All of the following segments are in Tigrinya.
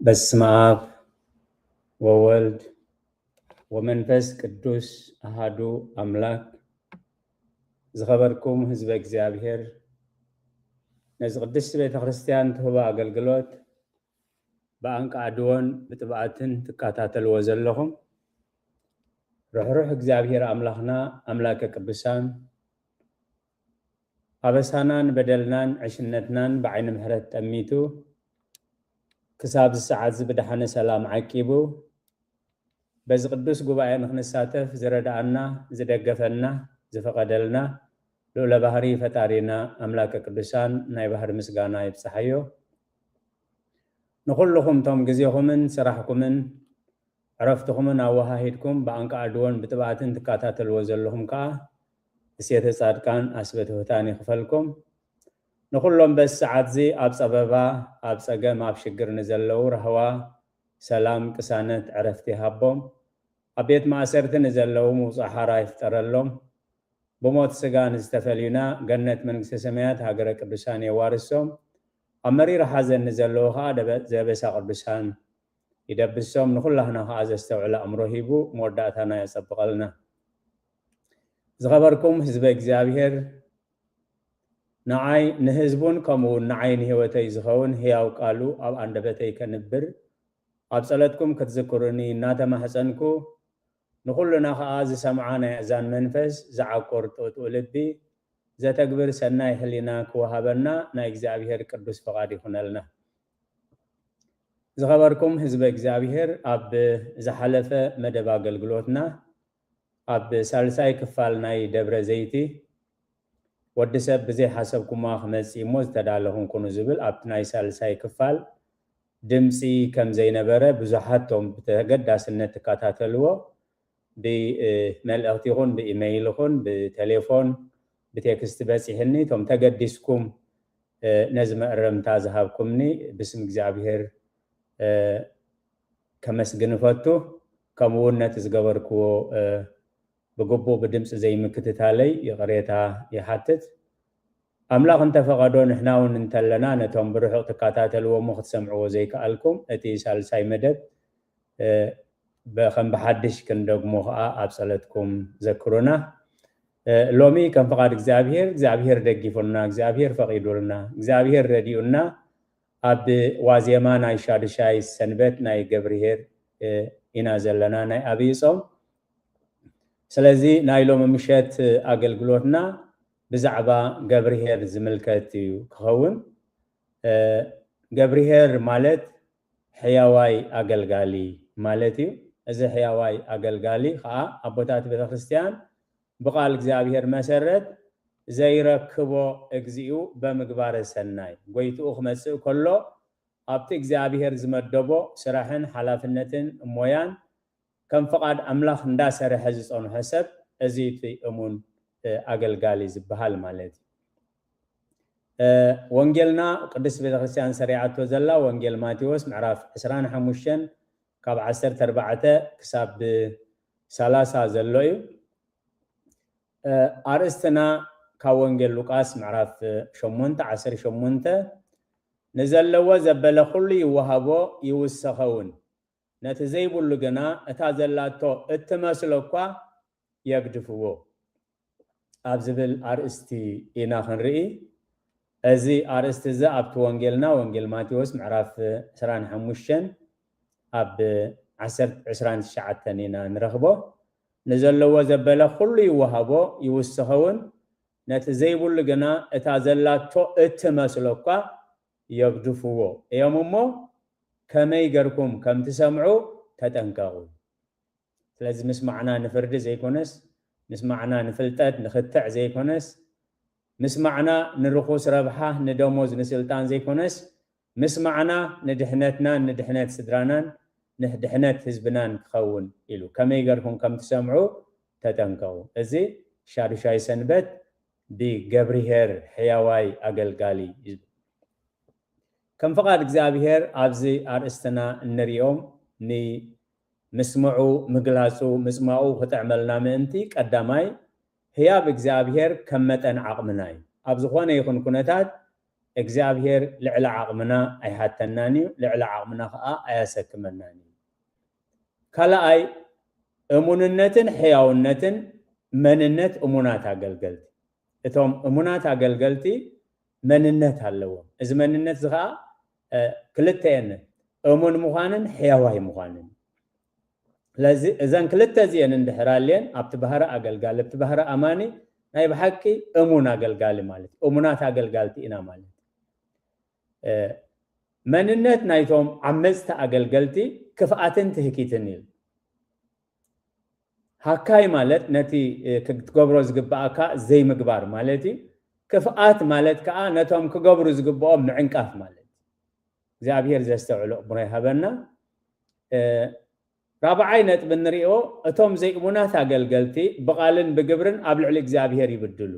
በስመ አብ ወወልድ ወመንፈስ ቅዱስ አሃዱ አምላክ። ዝኸበርኩም ህዝበ እግዚኣብሔር፣ ነዚ ቅድስቲ ቤተ ክርስቲያን ትህቦ ኣገልግሎት ብኣንቃዕድዎን ብጥብኣትን ትከታተልዎ ዘለኹም፣ ርሕሩሕ እግዚኣብሔር ኣምላኽና፣ ኣምላከ ቅዱሳን፣ ኣበሳናን በደልናን ዕሽነትናን ብዓይኒ ምሕረት ጠሚቱ፣ ክሳብ እዚ ሰዓት እዚ ብደሓነ ሰላም ዓቂቡ፣ በዚ ቅዱስ ጉባኤ ንክንሳተፍ ዝረድኣና፣ ዝደገፈና፣ ዝፈቐደልና ልዑለ ባህሪ ፈጣሪና ኣምላከ ቅዱሳን ናይ ባህሪ ምስጋና ይብጽሓዮ። ንኹልኹም ቶም ግዜኹምን ስራሕኩምን ዕረፍትኹምን ኣወሃሂድኩም ብኣንቃዕድዎን ብጥብኣትን ትከታተልዎ ዘለኹም ከኣ እሴተ ጻድቃን ኣስበ ትሑታን ይኽፈልኩም። ንኹሎም በዚ ሰዓት እዚ ኣብ ጸበባ፣ ኣብ ጸገም፣ ኣብ ሽግር ንዘለዉ ራህዋ፣ ሰላም፣ ቅሳነት፣ ዕረፍቲ ይሃቦም። ኣብ ቤት ማእሰርቲ ንዘለዉ ምውጻእ ሓራ ይፍጠረሎም። ብሞት ስጋ ንዝተፈልዩና ገነት መንግስተ ሰማያት ሃገረ ቅዱሳን የዋርሶም። ኣብ መሪር ሓዘን ንዘለዉ ከኣ ደበ-፣ ዘበሳ ቅዱሳን ይደብሶም። ንኹላህና ከኣ ዘስተውዕል ኣእምሮ ሂቡ መወዳእታና የጸብቐልና። ዝኸበርኩም ህዝበ እግዚኣብሔር፣ ንዓይ ንህዝቡን ከምኡ እውን ንዓይ ንህይወተይ ዝኸውን ህያው ቃሉ ኣብ ኣንደበተይ ከንብር ኣብ ጸሎትኩም ክትዝክሩኒ እናተማሕጸንኩ፣ ንኹልና ኸኣ ዝሰምዓ ናይ ኣእዛን መንፈስ፣ ዝዓቁር ጥጥኡ ልቢ፣ ዘተግብር ሰናይ ሕሊና ክወሃበና ናይ እግዚኣብሔር ቅዱስ ፍቓድ ይኹነልና። ዝኸበርኩም ህዝበ እግዚኣብሔር፣ ኣብ ዝሓለፈ መደብ ኣገልግሎትና ኣብ ሳልሳይ ክፋል ናይ ደብረ ዘይቲ ወዲ ሰብ ብዘይሓሰብኩማ ክመጽእ እሞ ዝተዳለኹም ኩኑ ዝብል ኣብቲ ናይ ሳልሳይ ክፋል ድምፂ ከም ዘይነበረ ብዙሓት ቶም ብተገዳስነት ትከታተልዎ ብመልእኽቲ ይኹን ብኢመይል ይኹን ብቴሌፎን ብቴክስት በፂሕኒ። ቶም ተገዲስኩም፣ እ፣ ነዚ መእረምታ ዝሃብኩምኒ ብስም እግዚኣብሔር፣ እ፣ ከመስግን እፈቱ። ከምኡ እውን ነቲ ዝገበርክዎ፣ እ፣ ብግቡእ ብድምፂ ዘይምክትታለይ ይቕሬታ ይሓትት። ኣምላኽ እንተፈቐዶ ንሕና እውን እንተለና ነቶም ብርሑቕ ትከታተልዎ እሞ ክትሰምዕዎ ዘይከኣልኩም እቲ ሳልሳይ መደብ፣ እ፣ ብ-፣ ከም ብሓድሽ ክንደግሞ ኸዓ ኣብ ጸሎትኩም ዘክሩና። እ፣ ሎሚ ከም ፍቓድ እግዚኣብሔር፣ እግዚኣብሔር ደጊፉና፣ እግዚኣብሔር ፈቒዱልና፣ እግዚኣብሔር ረዲኡና ኣብ ዋዜማ ናይ ሻዱሻይ ሰንበት ናይ ገብርሄር፣ እ፣ ኢና ዘለና ናይ ኣብይ ጾም። ስለዚ ናይ ሎሚ ምሸት ኣገልግሎትና ብዛዕባ ገብርሄር ዝምልከት እዩ ክኸውን። እ፣ ገብርሄር ማለት ሕያዋይ ኣገልጋሊ ማለት እዩ። እዚ ሕያዋይ ኣገልጋሊ ኸዓ ኣቦታት ቤተክርስትያን ብቓል እግዚኣብሔር መሰረት ዘይረክቦ እግዚኡ በምግባረ ሰናይ፣ ጎይትኡ ክመጽእ ከሎ ኣብቲ እግዚኣብሔር ዝመደቦ ስራሕን ሓላፍነትን ሞያን ከም ፍቓድ ኣምላኽ እንዳሰርሐ ዝጸንሖ ሰብ፣ እዚ እቲ እሙን፣ እ፣ ኣገልጋሊ ዝበሃል ማለት እዩ። እ፣ ወንጌልና ቅድስት ቤተክርስትያን ሰሪዓቶ ዘላ ወንጌል ማቴዎስ ምዕራፍ ዕስራን ሓሙሽተን ካብ ዓሰርተ ኣርባዕተ ክሳብ ሰላሳ ዘሎ እዩ። እ፣ ኣርእስትና ካብ ወንጌል ሉቃስ ምዕራፍ ሸሞንተ ዓሰርተ ሸሞንተ፣ "ንዘለዎ ዘበለ ኩሉ ይወሃቦ ይውሰኸውን፣ ነቲ ዘይብሉ ግና እታ ዘላቶ እትመስሎ እኳ የግድፍዎ" ኣብ ዝብል ኣርእስቲ ኢና ክንርኢ። እዚ ኣርእስቲ እዚ ኣብቲ ወንጌልና፣ ወንጌል ማቴዎስ ምዕራፍ ዕስራን ሓሙሽተን ኣብ ዓሰርተ፣ ዕስራን ትሽዓተን ኢና ንረኽቦ። "ንዘለዎ ዘበለ ኩሉ ይወሃቦ ይውስኸውን፣ ነቲ ዘይብሉ ግና እታ ዘላቶ እትመስሎ እኳ የግድፍዎ እዮም እሞ ከመይ ገርኩም ከም ትሰምዑ ተጠንቀቑ።" ስለዚ ምስማዕና ንፍርዲ ዘይኮነስ፣ ምስማዕና ንፍልጠት ንኽትዕ ዘይኮነስ፣ ምስማዕና ንርኹስ ረብሓ ንደሞዝ ንስልጣን ዘይኮነስ፣ ምስማዕና ንድሕነትናን ንድሕነት ስድራናን ንድሕነት ህዝብናን ክኸውን ኢሉ። ከመይ ገርኩም ከም ትሰምዑ ተጠንቀቑ። እዚ ሻዱሻይ ሰንበት ብገብርሄር ሕያዋይ ኣገልጋሊ እዩ። ከም ፍቓድ እግዚኣብሔር ኣብዚ ኣርእስትና እንሪኦም ንምስምዑ፣ ምግላጹ፣ ምጽማቑ ክጥዕመልና ምእንቲ ቀዳማይ ህያብ እግዚኣብሔር ከም መጠን ዓቕምና እዩ። ኣብ ዝኾነ ይኹን ኩነታት እግዚኣብሔር ልዕሊ ዓቕምና ኣይሓተናን እዩ፣ ልዕሊ ዓቕምና ከዓ ኣያሰክመናን እዩ። ካልኣይ፣ እሙንነትን ሕያውነትን መንነት እሙናት ኣገልገልቲ። እቶም እሙናት ኣገልገልቲ መንነት ኣለዎም። እዚ መንነት እዚ ከዓ ክልተ እየን፣ እሙን ምዃንን ሕያዋይ ምዃንን። ስለዚ እዘን ክልተ እዚአን እንድሕር ኣልየን ኣብቲ ባህሪ ኣገልጋሊ፣ ኣብቲ ባህሪ ኣማኒ ናይ ብሓቂ እሙን ኣገልጋሊ ማለት እዩ። እሙናት ኣገልጋልቲ ኢና ማለት እዩ። መንነት ናይቶም ዓመፅቲ ኣገልገልቲ ክፍኣትን ትህኪትን እዩ። ሃካይ ማለት ነቲ ክትገብሮ ዝግባኣካ ዘይምግባር ማለት እዩ። ክፍኣት ማለት ከዓ ነቶም ክገብሩ ዝግብኦም ምዕንቃፍ ማለት እዩ። እግዚኣብሔር ዘስተውዕሎ ኣእምሮ ይሃበና። ራብዓይ ነጥቢ እንሪኦ፣ እቶም ዘይእሙናት ኣገልገልቲ ብቓልን ብግብርን ኣብ ልዕሊ እግዚኣብሔር ይብድሉ።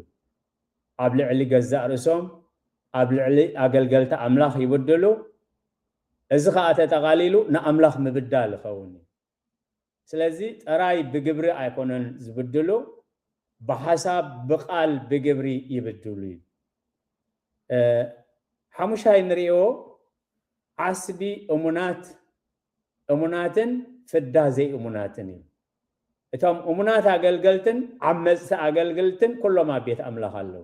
ኣብ ልዕሊ ገዛእ ርእሶም፣ ኣብ ልዕሊ ኣገልገልቲ ኣምላኽ ይብድሉ። እዚ ከዓ ተጠቓሊሉ ንኣምላኽ ምብዳል ይኸውን እዩ። ስለዚ ጥራይ ብግብሪ ኣይኮነን ዝብድሉ፣ ብሓሳብ፣ ብቓል፣ ብግብሪ ይብድሉ እዩ። ሓሙሻይ ንሪኦ ዓስቢ እሙናት እሙናትን ፍዳ ዘይእሙናትን እዩ። እቶም እሙናት ኣገልገልትን ዓመፅቲ ኣገልገልትን ኩሎም ኣብ ቤት ኣምላኽ ኣለዉ።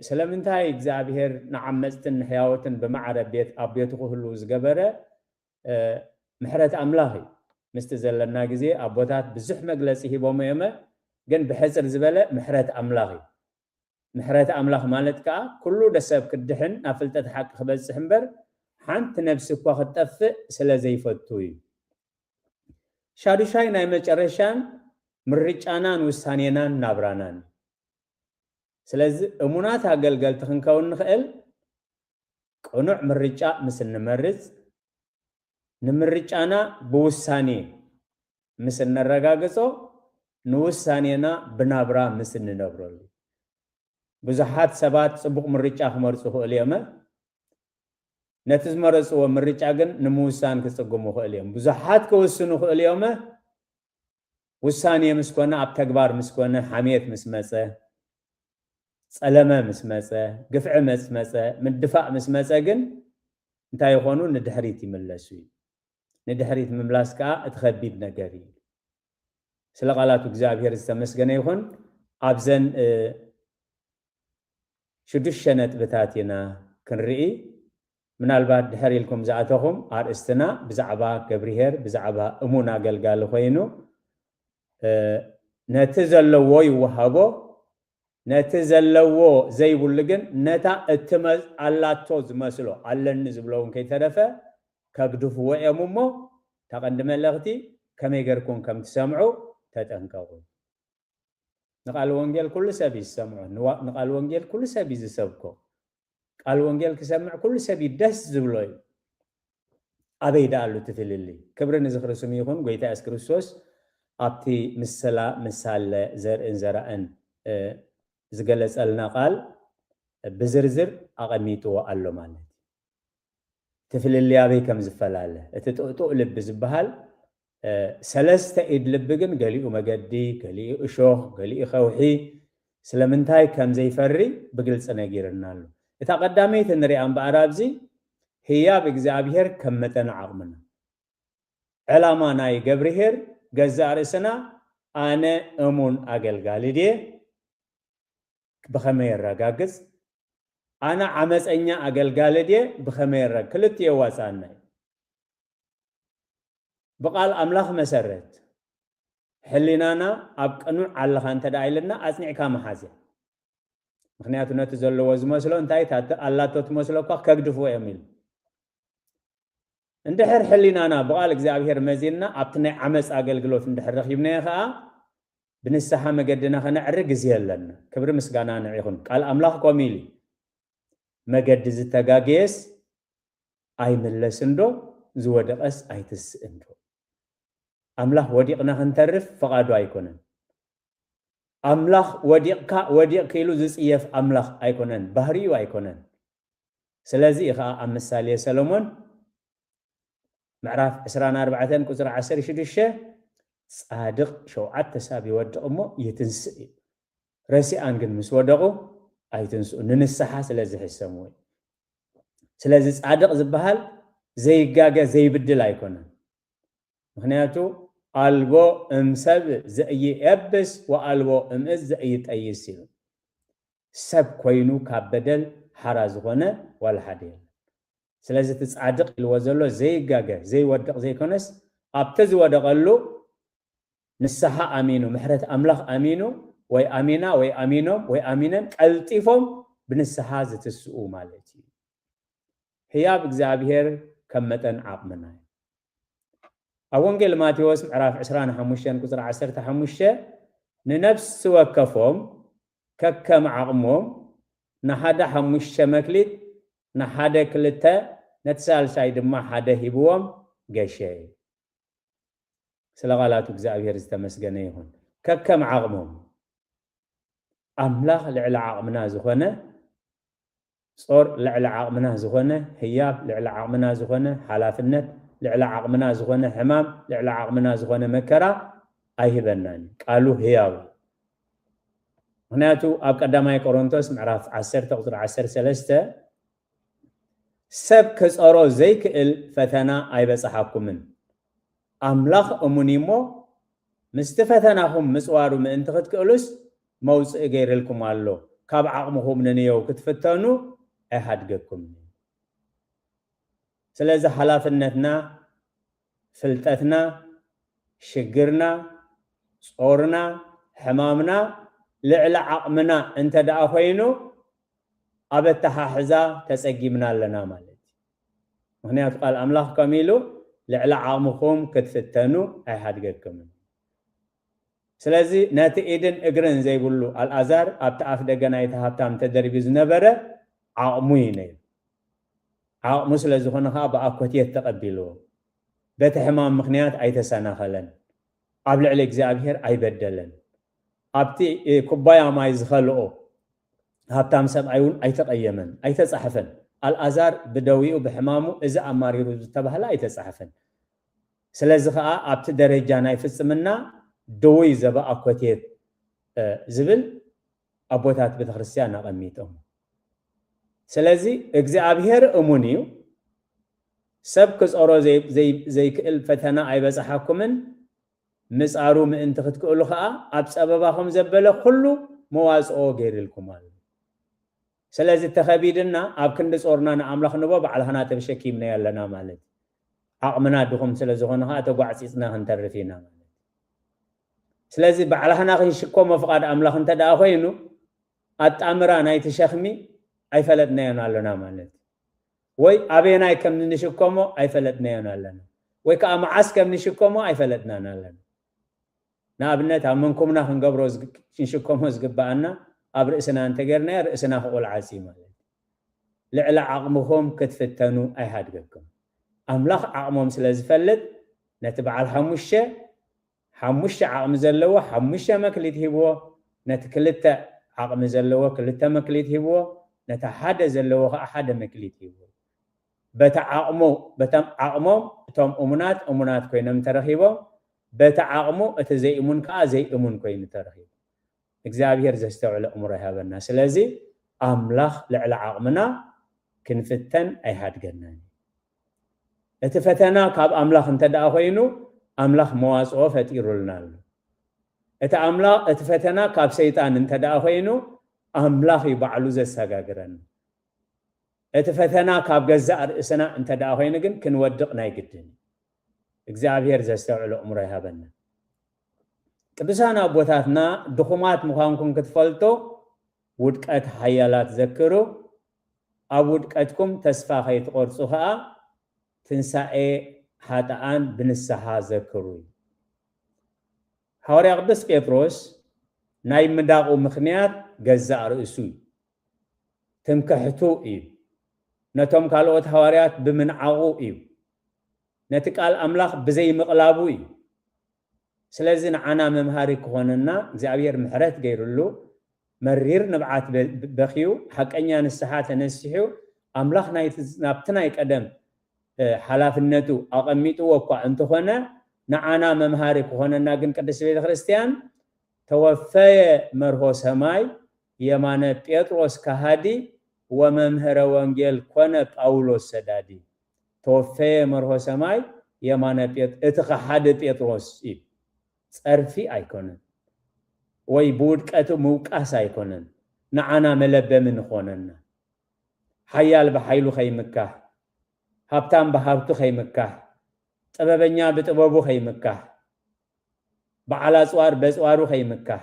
ስለምንታይ እግዚኣብሔር ንዓመፅትን ንሕያወትን ብማዕረ ቤት ኣብ ቤቱ ክህልዉ ዝገበረ? ምሕረት ኣምላኽ እዩ። ምስቲ ዘለና ግዜ ኣቦታት ብዙሕ መግለፂ ሂቦም እዮመ፣ ግን ብሕፅር ዝበለ ምሕረት ኣምላኽ እዩ። ምሕረት ኣምላኽ ማለት ከዓ ኩሉ ደሰብ ክድሕን ናብ ፍልጠት ሓቂ ክበፅሕ እምበር ሓንቲ ነብሲ እኳ ክትጠፍእ ስለ ዘይፈቱ እዩ። ሻዱሻይ ናይ መጨረሻን ምርጫናን ውሳኔናን ናብራናን። ስለዚ እሙናት ኣገልገልቲ ክንከውን ንኽእል ቅኑዕ ምርጫ ምስ እንመርጽ፣ ንምርጫና ብውሳኔ ምስ እነረጋግጾ፣ ንውሳኔና ብናብራ ምስ እንነብረሉ። ብዙሓት ሰባት ጽቡቕ ምርጫ ክመርጹ ይኽእሉ እዮም። ነቲ ዝመረጽዎ ምርጫ ግን ንምውሳን ክጽግሙ ይኽእሉ እዮም። ብዙሓት ክውስኑ ይኽእሉ እዮም። ውሳኔ ምስ ኮነ፣ ኣብ ተግባር ምስ ኮነ፣ ሓሜት ምስ መጸ፣ ጸለመ ምስ መጸ፣ ግፍዒ ምስ መጸ፣ ምድፋእ ምስ መጸ ግን እንታይ ይኾኑ? ንድሕሪት ይምለሱ እዩ። ንድሕሪት ምምላስ ከዓ እቲ ከቢድ ነገር እዩ። ስለ ቃላቱ እግዚኣብሔር ዝተመስገነ ይኹን። ኣብዘን ሽዱሽተ ነጥብታት ኢና ክንርኢ። ምናልባት ድሕር ኢልኩም ዝኣተኹም ኣርእስትና ብዛዕባ ገብርሄር፣ ብዛዕባ እሙን ኣገልጋሊ ኮይኑ፣ ነቲ ዘለዎ ይወሃቦ፣ ነቲ ዘለዎ ዘይብሉ ግን ነታ እትመ-፣ ኣላቶ ዝመስሎ ኣለኒ ዝብሎ እውን ከይተረፈ ከግድፍዎ እዮም እሞ፣ እታ ቀንዲ መልእኽቲ ከመይ ጌርኩም ከም ትሰምዑ ተጠንቀቑ። ንቃል ወንጌል ኩሉ ሰብ እዩ ዝሰምዖ። ንዋ-፣ ንቃል ወንጌል ኩሉ ሰብ እዩ ዝሰብኮ። ቃል ወንጌል ክሰምዕ ኩሉ ሰብ እዩ ደስ ዝብሎ እዩ። ኣበይ ደኣ ኣሉ እቲ ፍልልይ? ክብሪ ንዝኽሪ ስሙ ይኹን። ጎይታ የሱስ ክርስቶስ ኣብቲ ምስላ ምሳለ ዘርእን ዘራእን፣ እ፣ ዝገለጸልና ቃል ብዝርዝር ኣቐሚጥዎ ኣሎ ማለት እዩ። እቲ ፍልልይ ኣበይ ከም ዝፈላለ፣ እቲ ጥቕጡቕ ልቢ ዝበሃል፣ እ፣ ሰለስተ ኢድ ልቢ ግን ገሊኡ መገዲ፣ ገሊኡ እሾኽ፣ ገሊኡ ከውሒ፣ ስለምንታይ ከም ዘይፈሪ ብግልጺ ነጊርና ኣሎ። እታ ቀዳመይቲ ንሪኣ እምበኣር ኣብዚ ህያብ እግዚኣብሔር ከም መጠን ዓቕምና። ዕላማ ናይ ገብርሄር ገዛእ ርእስና ኣነ እሙን ኣገልጋሊ ድየ? ብኸመይ የረጋግጽ? ኣነ ዓመፀኛ ኣገልጋሊ ድየ? ብኸመይ የረግ-? ክልቲኡ የዋፅኣና እዩ። ብቃል ኣምላኽ መሰረት ሕሊናና ኣብ ቅኑዕ ኣለኻ እንተ ደኣ ኢልና ኣጽኒዕካ መሓዝ እያ። ምኽንያቱ ነቲ ዘለዎ ዝመስሎ እንታይ እታ ኣላቶ ትመስሎ እኳ ከግድፍዎ እዮም ኢሉ። እንድሕር ሕሊናና ብቃል እግዚኣብሔር መዚንና ኣብቲ ናይ ዓመፅ ኣገልግሎት እንድሕር ረኺብናዮ ኸዓ ብንስሓ መገድና ኸነዕሪ ግዜ ኣለና። ክብሪ ምስጋና ንዒኹን። ቃል ኣምላኽ ከምኡ ኢሉ እዩ። መገዲ ዝተጋገየስ ኣይምለስን ዶ? ዝወደቐስ ኣይትስእን ዶ? ኣምላኽ ወዲቕና ክንተርፍ ፍቓዱ ኣይኮነን። ኣምላኽ ወዲቕካ፣ ወዲቕኪ ኢሉ ዝጽየፍ ኣምላኽ ኣይኮነን፣ ባህሪኡ ኣይኮነን። ስለዚ እዩ ኸዓ ኣብ ምሳሌ ሰሎሞን ምዕራፍ ዕስራን ኣርባዕተን ቁጽሪ ዓሰርተ ሽዱሽተ፣ "ጻድቕ ሸውዓተ ሳብ ይወድቕ እሞ ይትንስእ እዩ፣ ረሲኣን ግን ምስ ወደቑ ኣይትንስኡ፣ ንንስሓ ስለ ዝሕሰምዎ እዩ። ስለዚ ጻድቕ ዝበሃል ዘይጋገ ዘይብድል ኣይኮነን። ምኽንያቱ ኣልቦ እም ሰብ ዘእይኤብስ ወኣልቦ እም እዝ ዘእይጠይስ እዩ። ሰብ ኮይኑ ካብ በደል ሓራ ዝኾነ ዋላ ሓደ የለን። ስለዚ እቲ ጻድቕ ኢልዎ ዘሎ ዘይጋገ ዘይወድቕ ዘይኮነስ ኣብቲ ዝወደቐሉ ንስሓ ኣሚኑ ምሕረት ኣምላኽ ኣሚኑ ወይ ኣሚና ወይ ኣሚኖም ወይ ኣሚነን ቀልጢፎም ብንስሓ ዝትስኡ ማለት እዩ። ህያብ እግዚኣብሔር ከም መጠን ዓቕምና እዩ። ኣብ ወንጌል ማቴዎስ ምዕራፍ ዕስራን ሓሙሽተን ቁፅሪ ዓሰርተ ሓሙሽተ ንነፍሲ ወከፎም ከከም ዓቕሞም ንሓደ ሓሙሽተ መክሊት ንሓደ ክልተ ነቲ ሳልሳይ ድማ ሓደ ሂብዎም ገሸ። ስለ ቃላቱ እግዚኣብሔር ዝተመስገነ ይኹን። ከከም ዓቕሞም ኣምላኽ ልዕሊ ዓቕምና ዝኾነ ጾር ልዕሊ ዓቕምና ዝኾነ ህያብ ልዕሊ ዓቕምና ዝኾነ ሓላፍነት ልዕሊ ዓቕምና ዝኾነ ሕማም ልዕሊ ዓቕምና ዝኾነ መከራ ኣይህበናን እዩ። ቃሉ ህያው እዩ። ምክንያቱ ኣብ ቀዳማይ ቆሮንቶስ ምዕራፍ ዓሰርተ ቁፅሪ ዓሰርተ ሰለስተ ሰብ ክጸሮ ዘይክእል ፈተና ኣይበጽሓኩምን ኣምላኽ እሙን እዩ እሞ ምስቲ ፈተናኹም ምጽዋሩ ምእንቲ ክትክእሉስ መውፅኢ ገይርልኩም ኣሎ። ካብ ዓቕምኹም ንንየው ክትፍተኑ ኣይሃድገኩምን እዩ። ስለዚ ሓላፍነትና፣ ፍልጠትና፣ ሽግርና፣ ጾርና፣ ሕማምና ልዕሊ ዓቕምና እንተ ደኣ ኮይኑ ኣብ ኣተሓሕዛ ተጸጊምና ኣለና ማለት እዩ። ምክንያቱ ቃል ኣምላኽ ከም ኢሉ ልዕሊ ዓቕምኹም ክትፍተኑ ኣይሃድገኩምን። ስለዚ ነቲ ኢድን እግርን ዘይብሉ ኣልኣዛር ኣብቲ ኣፍ ደገ ናይቲ ሃብታም ተደርብዩ ዝነበረ ዓቕሙ እዩ ነይሩ። ዓቕሙ ስለ ዝኾነ ከዓ ብኣኮትየት ተቐቢልዎ። በቲ ሕማም ምኽንያት ኣይተሰናኸለን። ኣብ ልዕሊ እግዚኣብሔር ኣይበደለን። ኣብቲ ኩባያ ማይ ዝኸልኦ ሃብታም ሰብኣይ እውን ኣይተቐየመን፣ ኣይተጻሕፈን። ኣልኣዛር ብደዊኡ ብሕማሙ እዚ ኣማሪሩ ዝተባህለ ኣይተጻሕፈን። ስለዚ ከዓ ኣብቲ ደረጃ ናይ ፍጽምና ድውይ ዘበኣኮትየት ዝብል ኣቦታት ቤተክርስትያን ኣቐሚጦም። ስለዚ እግዚኣብሔር እሙን እዩ። ሰብ ክጸሮ ዘይክእል ፈተና ኣይበጽሓኩምን፣ ምጻሩ ምእንቲ ክትክእሉ ከዓ ኣብ ጸበባኹም ዘበለ ኩሉ መዋጽኦ ገይርልኩም ኣሎ። ስለዚ ተኸቢድና ኣብ ክንዲ ጾርና ንኣምላኽ ንቦ ባዕልኻና ተሸኪምናዮ ኣለና ማለት እዩ። ዓቕምና ድኹም ስለ ዝኾነ ከዓ ተጓዕፂፅና ክንተርፍ ኢና ማለት እዩ። ስለዚ ባዕልኻና ክንሽከሞ ፍቓድ ኣምላኽ እንተ ደኣ ኮይኑ ኣጣምራ ናይቲ ሸኽሚ ኣይፈለጥናዮን ኣለና ማለት እዩ። ወይ ኣበየናይ ከም ንሽከሞ ኣይፈለጥናዮን ኣለና፣ ወይ ከዓ መዓስ ከም ንሽከሞ ኣይፈለጥናን ኣለና። ንኣብነት ኣብ መንኩብና ክንገብሮ ክንሽከሞ ዝግበኣና ኣብ ርእስና እንተገርናዮ ርእስና ክቑልዓፅ እዩ ማለት እዩ። ልዕሊ ዓቕምኹም ክትፍተኑ ኣይሃድገኩም። ኣምላኽ ዓቕሞም ስለ ዝፈልጥ ነቲ በዓል ሓሙሽተ ሓሙሽተ ዓቕሚ ዘለዎ ሓሙሽተ መክሊት ሂብዎ፣ ነቲ ክልተ ዓቕሚ ዘለዎ ክልተ መክሊት ሂብዎ፣ ነቲ ሓደ ዘለዎ ከዓ ሓደ መክሊት ሂብዎ። በቲ ዓቕሙ በቶም ዓቕሞም እቶም እሙናት እሙናት ኮይኖም ተረኺቦም፣ በቲ ዓቕሙ እቲ ዘይእሙን ከዓ ዘይእሙን ኮይኑ ተረኺቡ። እግዚኣብሔር ዘስተውዕለ እምሮ ይሃበና። ስለዚ ኣምላኽ ልዕሊ ዓቕምና ክንፍተን ኣይሃድገናን። እቲ ፈተና ካብ ኣምላኽ እንተ ደኣ ኮይኑ ኣምላኽ መዋፅኦ ፈጢሩልና ኣሎ። እቲ ኣምላኽ እቲ ፈተና ካብ ሰይጣን እንተ ደኣ ኮይኑ ኣምላኽ እዩ ባዕሉ ዘሰጋግረና። እቲ ፈተና ካብ ገዛእ ርእስና እንተ ደኣ ኮይኑ ግን ክንወድቕ ናይ ግድን እዩ። እግዚኣብሔር ዘስተውዕሎ እምሮ ይሃበና። ቅዱሳን ኣቦታትና ድኹማት ምዃንኩም ክትፈልጡ ውድቀት ሓያላት ዘክሩ፣ ኣብ ውድቀትኩም ተስፋ ከይትቆርጹ ከኣ ትንሳኤ ሓጥኣን ብንስሓ ዘክሩ እዩ። ሓዋርያ ቅዱስ ጴጥሮስ ናይ ምዳቑ ምኽንያት ገዛእ ርእሱ እዩ። ትምክሕቱ እዩ። ነቶም ካልኦት ሃዋርያት ብምንዓቑ እዩ። ነቲ ቃል ኣምላኽ ብዘይምቕላቡ እዩ። ስለዚ ንዓና መምሃሪ ክኾነና እግዚኣብሔር ምሕረት ገይሩሉ መሪር ንብዓት በ-፣ በኽዩ ሓቀኛ ንስሓ ተነሲሑ ኣምላኽ ናይቲ፣ ናብቲ ናይ ቀደም ሓላፍነቱ ኣቐሚጥዎ እኳ እንተኾነ ንዓና መምሃሪ ክኾነና ግን ቅድስት ቤተ ክርስቲያን ተወፈየ መርሆ ሰማይ የማነ ጴጥሮስ ከሃዲ ወመምህረ ወንጌል ኮነ ጳውሎስ ሰዳዲ። ተወፈየ መርሆ ሰማይ የማነ ጴጥ-፣ እቲ ከሓዲ ጴጥሮስ እዩ። ጸርፊ ኣይኮነን፣ ወይ ብውድቀቱ ምውቃስ ኣይኮነን፣ ንዓና መለበሚ ንኾነና። ሓያል ብሓይሉ ከይምካሕ፣ ሃብታም ብሃብቱ ከይምካሕ፣ ጥበበኛ ብጥበቡ ከይምካሕ፣ በዓል ኣጽዋር በጽዋሩ ከይምካሕ።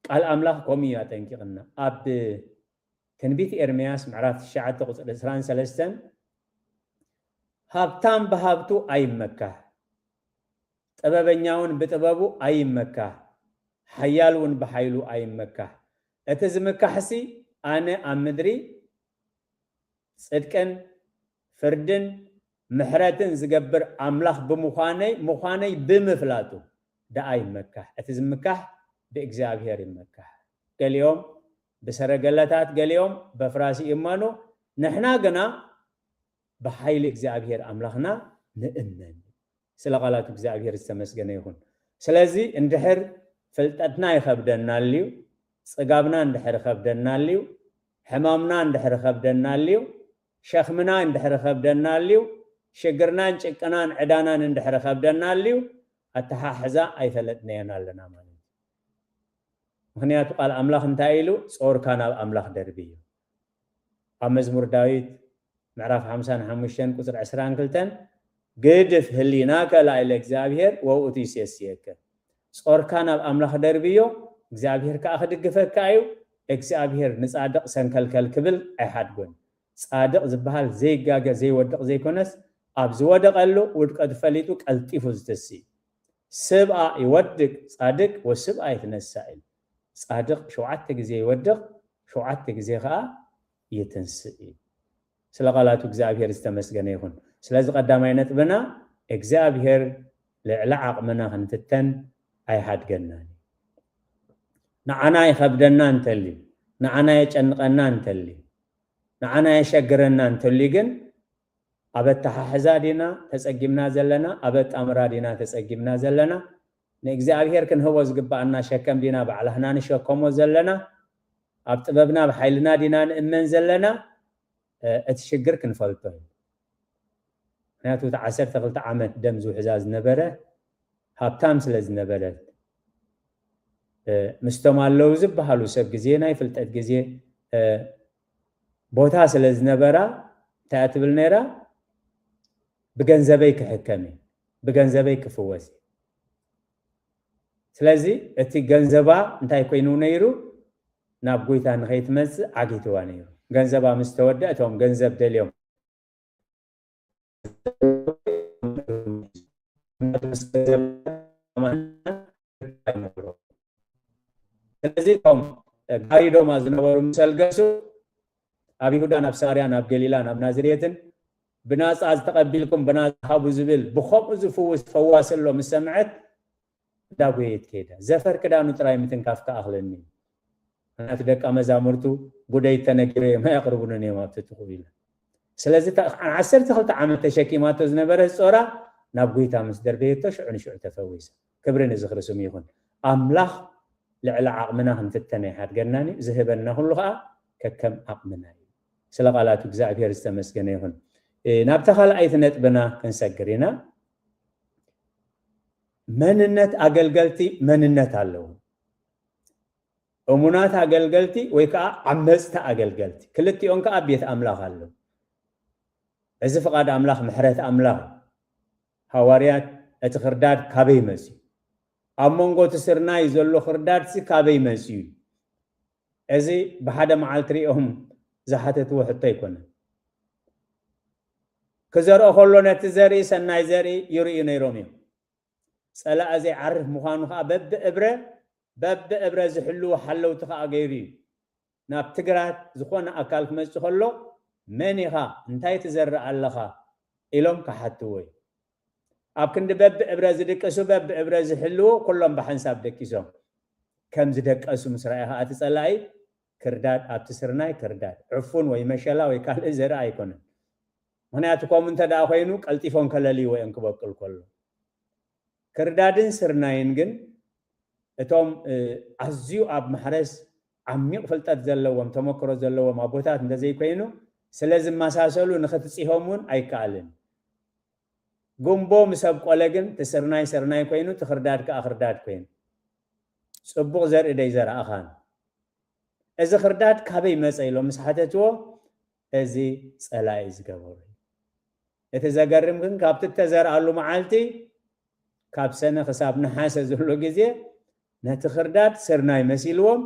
ቃል ኣምላኽ ከምኡ እዩ ኣጠንቂቕና። ኣብ ትንቢት ኤርምያስ ምዕራፍ ትሽዓተ ቁጽሪ ዕስራን ሰለስተን፣ ሃብታም ብሃብቱ ኣይመካሕ፣ ጥበበኛ እውን ብጥበቡ ኣይመካሕ፣ ሓያል እውን ብሓይሉ ኣይመካሕ። እቲ ዝምካሕሲ ኣነ ኣብ ምድሪ ጽድቅን ፍርድን ምሕረትን ዝገብር ኣምላኽ ብምዃነይ፣ ምዃነይ ብምፍላጡ ደኣ ይመካሕ። እቲ ዝምካሕ ብእግዚኣብሔር ይመካሕ። ገሊኦም ብሰረገላታት፣ ገሊኦም በፍራስ ይእመኑ። ንሕና ግና ብሓይሊ እግዚኣብሔር ኣምላኽና ንእመን። ስለ ቃላቱ እግዚኣብሔር ዝተመስገነ ይኹን። ስለዚ እንድሕር ፍልጠትና ይኸብደና ኣልዩ፣ ጽጋብና እንድሕር ይኸብደና ኣልዩ፣ ሕማምና እንድሕር ይኸብደና ኣልዩ፣ ሸኽምና እንድሕር ይኸብደና ኣልዩ፣ ሽግርናን ጭቅናን ዕዳናን እንድሕር ይኸብደና ኣልዩ፣ ኣተሓሕዛ ኣይፈለጥናዮን ኣለና ማለት እዩ። ምኽንያቱ ቃል ኣምላኽ እንታይ ኢሉ? ጾርካ ናብ ኣምላኽ ደርቢ እዩ። ኣብ መዝሙር ዳዊት ምዕራፍ ሓምሳን ሓሙሽተን ቁጽሪ ዕስራን ክልተን፣ "ግድፍ ህሊናከ ላዕለ እግዚኣብሔር ወውእቱ ይሴስየከ።" ጾርካ ናብ ኣምላኽ ደርብዮ፣ እግዚኣብሔር ከኣ ክድግፈካ እዩ። እግዚኣብሔር ንጻድቕ ሰንከልከል ክብል ኣይሓድጎን። ጻድቕ ዝበሃል ዘይጋገ ዘይወድቕ ዘይኮነስ፣ ኣብ ዝወደቐሉ ውድቀቱ ፈሊጡ ቀልጢፉ ዝትሲ እዩ። "ስብኣ ይወድቅ ጻድቅ ወስብኣ ይትነሳ" ኢሉ። ጻድቕ ሸውዓተ ግዜ ይወድቕ፣ ሸውዓተ ግዜ ከኣ ይትንስእ እዩ። ስለ ቃላቱ እግዚኣብሔር ዝተመስገነ ይኹን። ስለዚ ቀዳማይ ነጥብና እግዚኣብሔር ልዕሊ ዓቕምና ክንፍተን ኣይሓድገናን እዩ። ንዓና ይኸብደና እንተልዩ፣ ንዓና የጨንቐና እንተልዩ፣ ንዓና የሸግረና እንተልዩ ግን ኣብ ኣተሓሕዛ ዲና ተጸጊምና ዘለና? ኣብ ኣጣምራ ዲና ተጸጊምና ዘለና? ንእግዚኣብሔር ክንህቦ ዝግብኣና ሸከም ዲና ባዕላህና ንሸከሞ ዘለና? ኣብ ጥበብና ኣብ ሓይልና ዲና ንእመን ዘለና? እ፣ እቲ ሽግር ክንፈልጦ እዩ። ምክንያቱ እቲ ዓሰርተ ክልተ ዓመት ደም ዝውሕዛ ዝነበረ ሃብታም ስለ ዝነበረት፣ እ፣ ምስቶም ኣለዉ ዝበሃሉ ሰብ ግዜ፣ ናይ ፍልጠት ግዜ፣ እ፣ ቦታ ስለ ዝነበራ፣ እንታይ እያ ትብል ነይራ? "ብገንዘበይ ክሕከም እየ፣ ብገንዘበይ ክፍወስ እየ።" ስለዚ እቲ ገንዘባ እንታይ ኮይኑ ነይሩ? ናብ ጎይታ ንኸይትመጽእ ዓጊትዋ ነይሩ። ገንዘባ ምስ ተወደአ፣ እቶም ገንዘብ ደልዮም ስለዚ እቶም ጋሪዶማ ዝነበሩ ምስ ኣልገሱ፣ ኣብ ይሁዳ፣ ናብ ሳርያ፣ ናብ ገሊላ፣ ናብ ናዝሬትን ብናጻ ዝተቐቢልኩም ብናጻ ሃቡ ዝብል ብኸምኡ ዝፍውስ ፈዋሲ ኣሎ ምስ ሰምዐት፣ እንዳጎየየት ከይዳ። ዘፈር ክዳኑ ጥራይ ምትንካፍ ከኣኽለኒ። ምክንያቱ ደቀ መዛሙርቱ፣ "ጉደይ ተነጊሩ እዮም፣ ኣየቕርቡንን እዮም ኣብቲ ትኹ" ኢላ። ስለዚ እታ ዓሰርተ ክልተ ዓመት ተሸኪማቶ ዝነበረት ጾራ ናብ ጎይታ ምስ ደርበየቶ፣ ሽዑ ንሽዑ ተፈዊሳ። ክብሪ ንዝኽሪ ስሙ ይኹን። ኣምላኽ ልዕሊ ዓቕምና ክንፍተን ኣይሓድገናን እዩ። ዝህበና ኩሉ ኸኣ ከከም ዓቕምና እዩ። ስለ ቃላቱ እግዚኣብሔር ዝተመስገነ ይኹን። እ፣ ናብታ ካልኣይቲ ነጥብና ክንሰግር ኢና። መንነት ኣገልገልቲ መንነት ኣለዎም። እሙናት ኣገልገልቲ ወይ ከኣ ዓመጽቲ ኣገልገልቲ፣ ክልቲኦም ከኣ ኣብ ቤት ኣምላኽ ኣለዉ። እዚ ፍቓድ ኣምላኽ፣ ምሕረት ኣምላኽ እዩ። ሃዋርያት፣ እቲ ክርዳድ ካበይ መጽዩ? ኣብ መንጎ እቲ ስርናይ ዘሎ ክርዳድሲ ካበይ መጽዩ? እዚ ብሓደ መዓልቲ ሪኦም ዝሓተትዎ ሕቶ ኣይኮነን። ክዘርኦ ከሎ ነቲ ዘርኢ፣ ሰናይ ዘርኢ፣ ይርእዩ ነይሮም እዮም። ጸላኢ ዘይዓርፍ ምዃኑ ኸኣ በብእብረ፣ በብእብረ ዝሕልዉ ሓለውቲ ኸኣ ገይሩ እዩ። ናብ ትግራት ዝኾነ ኣካል ክመጽእ ከሎ፣ "መን ኢኻ? እንታይ ትዘርእ ኣለኻ?" ኢሎም ክሓትዎ እዩ። ኣብ ክንዲ በብእብረ ዝድቅሱ፣ በብእብረ ዝሕልዉ፣ ኩሎም ብሓንሳብ ደቂሶም። ከም ዝደቀሱ ምስ ረኣየ ኸኣ እቲ ጸላኢ፣ ክርዳድ ኣብቲ ስርናይ ክርዳድ፣ ዕፉን ወይ መሸላ ወይ ካልእ ዘርኢ ኣይኮነን። ምኽንያቱ ከምኡ እንተ ደኣ ኮይኑ፣ ቀልጢፎም ከለልይዎ እዮም ክበቁል ከሎ። ክርዳድን ስርናይን ግን እቶም፣ እ፣ ኣዝዩ ኣብ ማሕረስ ዓሚቕ ፍልጠት ዘለዎም፣ ተመክሮ ዘለዎም ኣቦታት እንተዘይኮይኑ፣ ስለ ዝመሳሰሉ ንኽትጽሆም እውን ኣይከኣልን። ጉንቦ ምስ ኣብቆለ ግን፣ እቲ ስርናይ ስርናይ ኮይኑ፣ እቲ ክርዳድ ከኣ ክርዳድ ኮይኑ። ጽቡቕ ዘርኢ ደይዘራእኻን። እዚ ክርዳድ ካበይ መጸ ኢሎም ምስ ሓተትዎ፣ እዚ ጸላኢ ዝገበሮ እዩ። እቲ ዘገርም ግን፣ ካብቲ እተዘርኣሉ መዓልቲ፣ ካብ ሰነ ክሳብ ነሓሰ ዘሎ ግዜ፣ ነቲ ክርዳድ ስርናይ መሲልዎም፣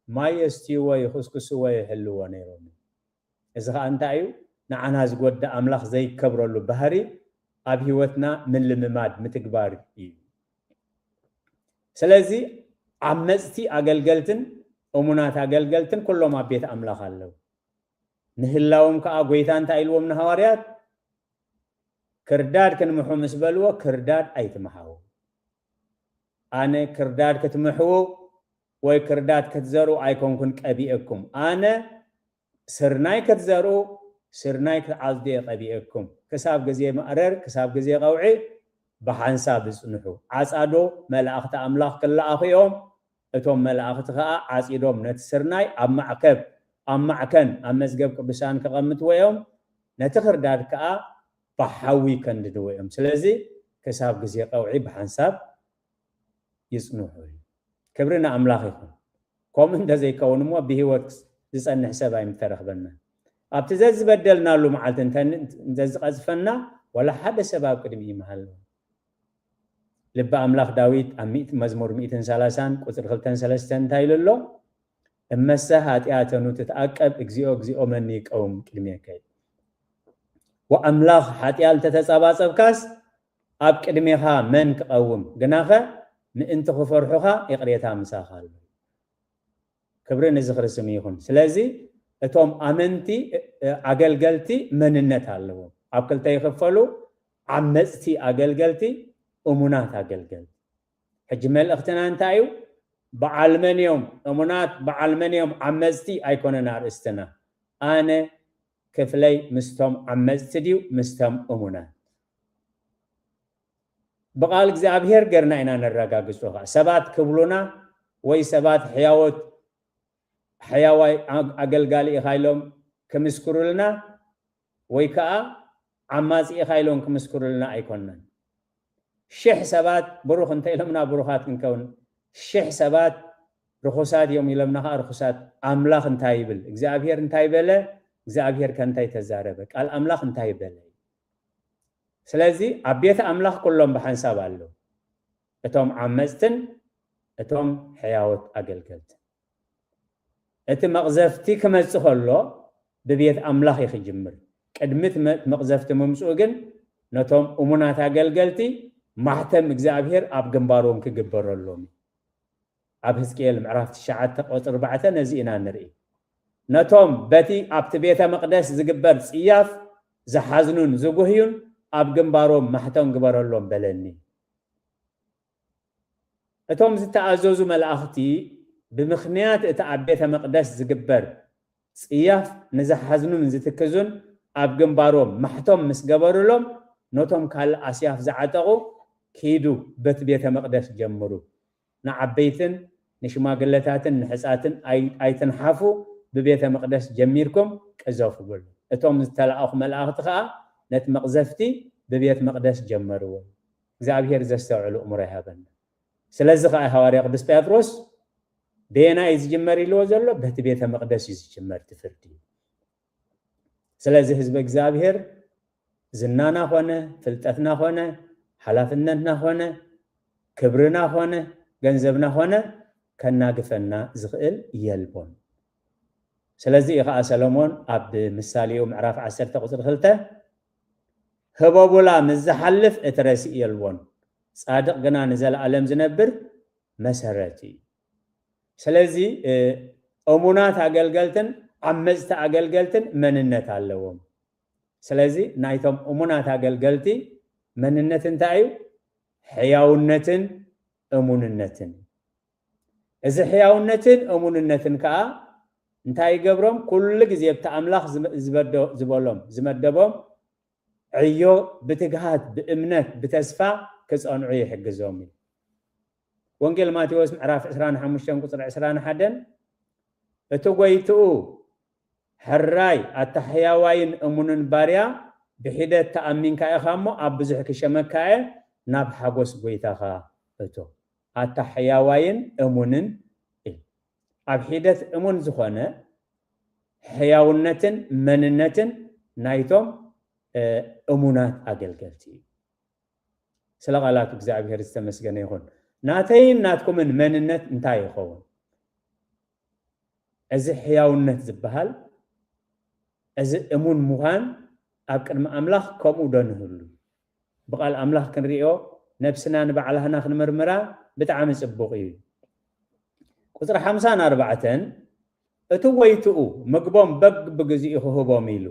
ማይ የስትይዎ፣ ይኹስኩስዎ፣ ይሕልዎ ነይሮም። እዚ ኸኣ እንታይ እዩ? ንዓና ዝጎድእ፣ ኣምላኽ ዘይከብረሉ ባህሪ ኣብ ህይወትና ምልምማድ፣ ምትግባር እዩ። ስለዚ ዓመጽቲ ኣገልገልትን እሙናት ኣገልገልትን ኩሎም ኣብ ቤት ኣምላኽ ኣለዉ። ንህላዎም ከኣ ጎይታ እንታይ ኢልዎም ንሃዋርያት? ክርዳድ ክንምሑ ምስ በልዎ፣ ክርዳድ ኣይትምሓዉ። ኣነ ክርዳድ ክትምሕዉ ወይ ክርዳድ ክትዘርኡ ኣይኮንኩን ቀቢኤኩም። ኣነ ስርናይ ክትዘርኡ፣ ስርናይ ክትዓጽዱ እየ ቀቢኤኩም። ክሳብ ግዜ ማእረር፣ ክሳብ ግዜ ቀውዒ ብሓንሳብ እጽንሑ። ዓጻዶ መላእኽቲ ኣምላኽ ክለኣኹ እዮም። እቶም መላእኽቲ ኸኣ ዓጺዶም ነቲ ስርናይ ኣብ ማዕከብ፣ ኣብ ማዕከን፣ ኣብ መዝገብ ቅዱሳን ከቐምጥዎ እዮም። ነቲ ክርዳድ ከኣ ብሓዊ ከንድድዎ እዮም። ስለዚ ክሳብ ግዜ ቀውዒ ብሓንሳብ ይጽንሑ እዩ። ክብሪ ንኣምላኽ ይኹን። ከምኡ እንተዘይከውን እሞ ብህይወት ዝጸንሕ ሰብ ኣይምተረኽበናን። ኣብቲ ዘዝበደልናሉ መዓልቲ እንተ-፣ እንተዝቐዝፈና፣ ዋላ ሓደ ሰብ ኣብ ቅድሚ ይመሃለዎ። ልቢ ኣምላኽ ዳዊት ኣብ ሚእቲ፣ መዝሙር ሚእትን ሰላሳን ቁጽሪ ክልተን ሰለስተን እንታይ ኢሉ ኣሎ? "እመሰ ኃጢአተኑ ትትዓቀብ፣ እግዚኦ፣ እግዚኦ፣ መን ይቀውም ቅድሜከ?" ወኣምላኽ ሓጢኣል እንተተጸባጸብካስ፣ ኣብ ቅድሜኻ መን ክቐውም? ግናኸ ምእንቲ ክፈርሑኻ ይቕሬታ ምሳኻ ኣሎ። ክብሪ ንዝኽሪ ስም ይኹን። ስለዚ እቶም ኣመንቲ፣ እ-፣ ኣገልገልቲ መንነት ኣለዎም። ኣብ ክልተ ይኽፈሉ፣ ዓመጽቲ ኣገልገልቲ፣ እሙናት ኣገልገልቲ። ሕጂ መልእኽትና እንታይ እዩ? በዓል መን እዮም እሙናት፣ በዓል መን እዮም ዓመጽቲ ኣይኮነን ኣርእስትና። ኣነ ክፍለይ ምስቶም ዓመጽቲ ድዩ ምስቶም እሙናት? ብቓል እግዚኣብሔር ገርና ኢና ነረጋግጾ። ኸኣ ሰባት ክብሉና ወይ ሰባት ሕያዎት፣ ሕያዋይ ኣ-፣ ኣገልጋሊ ኢኻ ኢሎም ክምስክሩልና ወይ ከኣ ዓማጺ ኢኻ ኢሎም ክምስክሩልና ኣይኮንናን። ሽሕ ሰባት ብሩኽ እንተ ኢሎምና ብሩኻት ክንከውን፣ ሽሕ ሰባት ርኹሳት እዮም ኢሎምና ኸኣ ርኹሳት። ኣምላኽ እንታይ ይብል? እግዚኣብሔር እንታይ በለ? እግዚኣብሔር ከ እንታይ ተዛረበ? ቃል ኣምላኽ እንታይ በለ? ስለዚ ኣብ ቤት ኣምላኽ ኩሎም ብሓንሳብ ኣለዉ። እቶም ዓመጽትን እቶም ሕያዎት ኣገልገልትን። እቲ መቕዘፍቲ ክመጽእ ከሎ ብቤት ኣምላኽ እዩ ክጅምር። ቅድሚ እቲ መ-፣ መቕዘፍቲ ምምጽኡ ግን ነቶም እሙናት ኣገልገልቲ ማሕተም እግዚኣብሔር ኣብ ግንባሮም ክግበረሎም እዩ። ኣብ ሕዝቅኤል ምዕራፍ ትሽዓተ ቁጽሪ ኣርባዕተ ነዚ ኢና ንርኢ። ነቶም በቲ ኣብቲ ቤተ መቕደስ ዝግበር ጽያፍ ዝሓዝኑን ዝጉህዩን ኣብ ግንባሮም ማሕተም ግበረሎም በለኒ። እቶም ዝተኣዘዙ መላእኽቲ ብምኽንያት እቲ ኣብ ቤተ መቕደስ ዝግበር ጽያፍ ንዝሓዝኑን ዝትክዙን ኣብ ግንባሮም ማሕቶም ምስ ገበሩሎም፣ ነቶም ካልእ ኣስያፍ ዝዓጠቑ፣ "ኪዱ፣ በቲ ቤተ መቕደስ ጀምሩ። ንዓበይትን ንሽማግለታትን ንሕጻትን ኣይ-፣ ኣይትንሓፉ፣ ብቤተ መቕደስ ጀሚርኩም ቅዘፉ" በሉ። እቶም ዝተላእኹ መላእኽቲ ኸኣ ነቲ መቕዘፍቲ ብቤት መቕደስ ጀመርዎ። እግዚኣብሔር ዘስተውዕሉ እምሮ ይሃበና። ስለዚ ኸኣ ሃዋርያ ቅዱስ ጴጥሮስ፣ "በየናይ እዩ ዝጅመር?" ኢልዎ ዘሎ፣ በቲ ቤተ መቕደስ እዩ ዝጅመር እቲ ፍርዲ። ስለዚ ህዝቢ እግዚኣብሔር ዝናና ኾነ፣ ፍልጠትና ኾነ፣ ሓላፍነትና ኾነ፣ ክብርና ኾነ፣ ገንዘብና ኾነ ከናግፈና ዝኽእል የልቦን። ስለዚ እዩ ኸዓ ሰሎሞን ኣብ ምሳሌኡ ምዕራፍ ዓሰርተ ቁጽሪ ክልተ፣ "ህቦቡላ ምስ ዝሓልፍ እቲ ረሲእ የልቦን፣ ጻድቕ ግና ንዘለኣለም ዝነብር መሰረት እዩ።" ስለዚ፣ እ፣ እሙናት ኣገልገልትን ዓመጽቲ ኣገልገልትን መንነት ኣለዎም። ስለዚ ናይቶም እሙናት ኣገልገልቲ መንነት እንታይ እዩ? ሕያውነትን እሙንነትን። እዚ ሕያውነትን እሙንነትን ከኣ እንታይ ይገብሮም? ኩሉ ግዜ ኣብቲ ኣምላኽ ዝመ-፣ ዝበዶ-፣ ዝበሎም፣ ዝመደቦም ዕዮ ብትግሃት፣ ብእምነት፣ ብተስፋ ክጸንዑ ይሕግዞም እዩ። ወንጌል ማቴዎስ ምዕራፍ ዕስራን ሓሙሽተን ቁጽሪ ዕስራን ሓደን፣ እቲ ጎይትኡ ሕራይ ኣታ ሕያዋይን እሙንን ባርያ፣ ብሒደት ተኣሚንካ ኢኻ እሞ ኣብ ብዙሕ ክሸመካ እየ፣ ናብ ሓጎስ ጎይታኻ እቶ። ኣታ ሕያዋይን እሙንን ኢሉ። ኣብ ሒደት እሙን ዝኾነ ሕያውነትን መንነትን ናይቶም እሙናት ኣገልገልቲ እዩ። ስለ ቃላት እግዚኣብሔር ዝተመስገነ ይኹን። ናተይን ናትኩምን መንነት እንታይ ይኸውን? እዚ ሕያውነት ዝበሃል፣ እዚ እሙን ምዃን ኣብ ቅድሚ ኣምላኽ ከምኡ ዶ ንህሉ? ብቓል ኣምላኽ ክንርእዮ፣ ነብስና ንባዕላህና ክንምርምራ ብጣዕሚ ጽቡቕ እዩ። ቁጽሪ ሓምሳን ኣርባዕተን፣ እቲ ጎይትኡ ምግቦም በብግዚኡ ክህቦም ኢሉ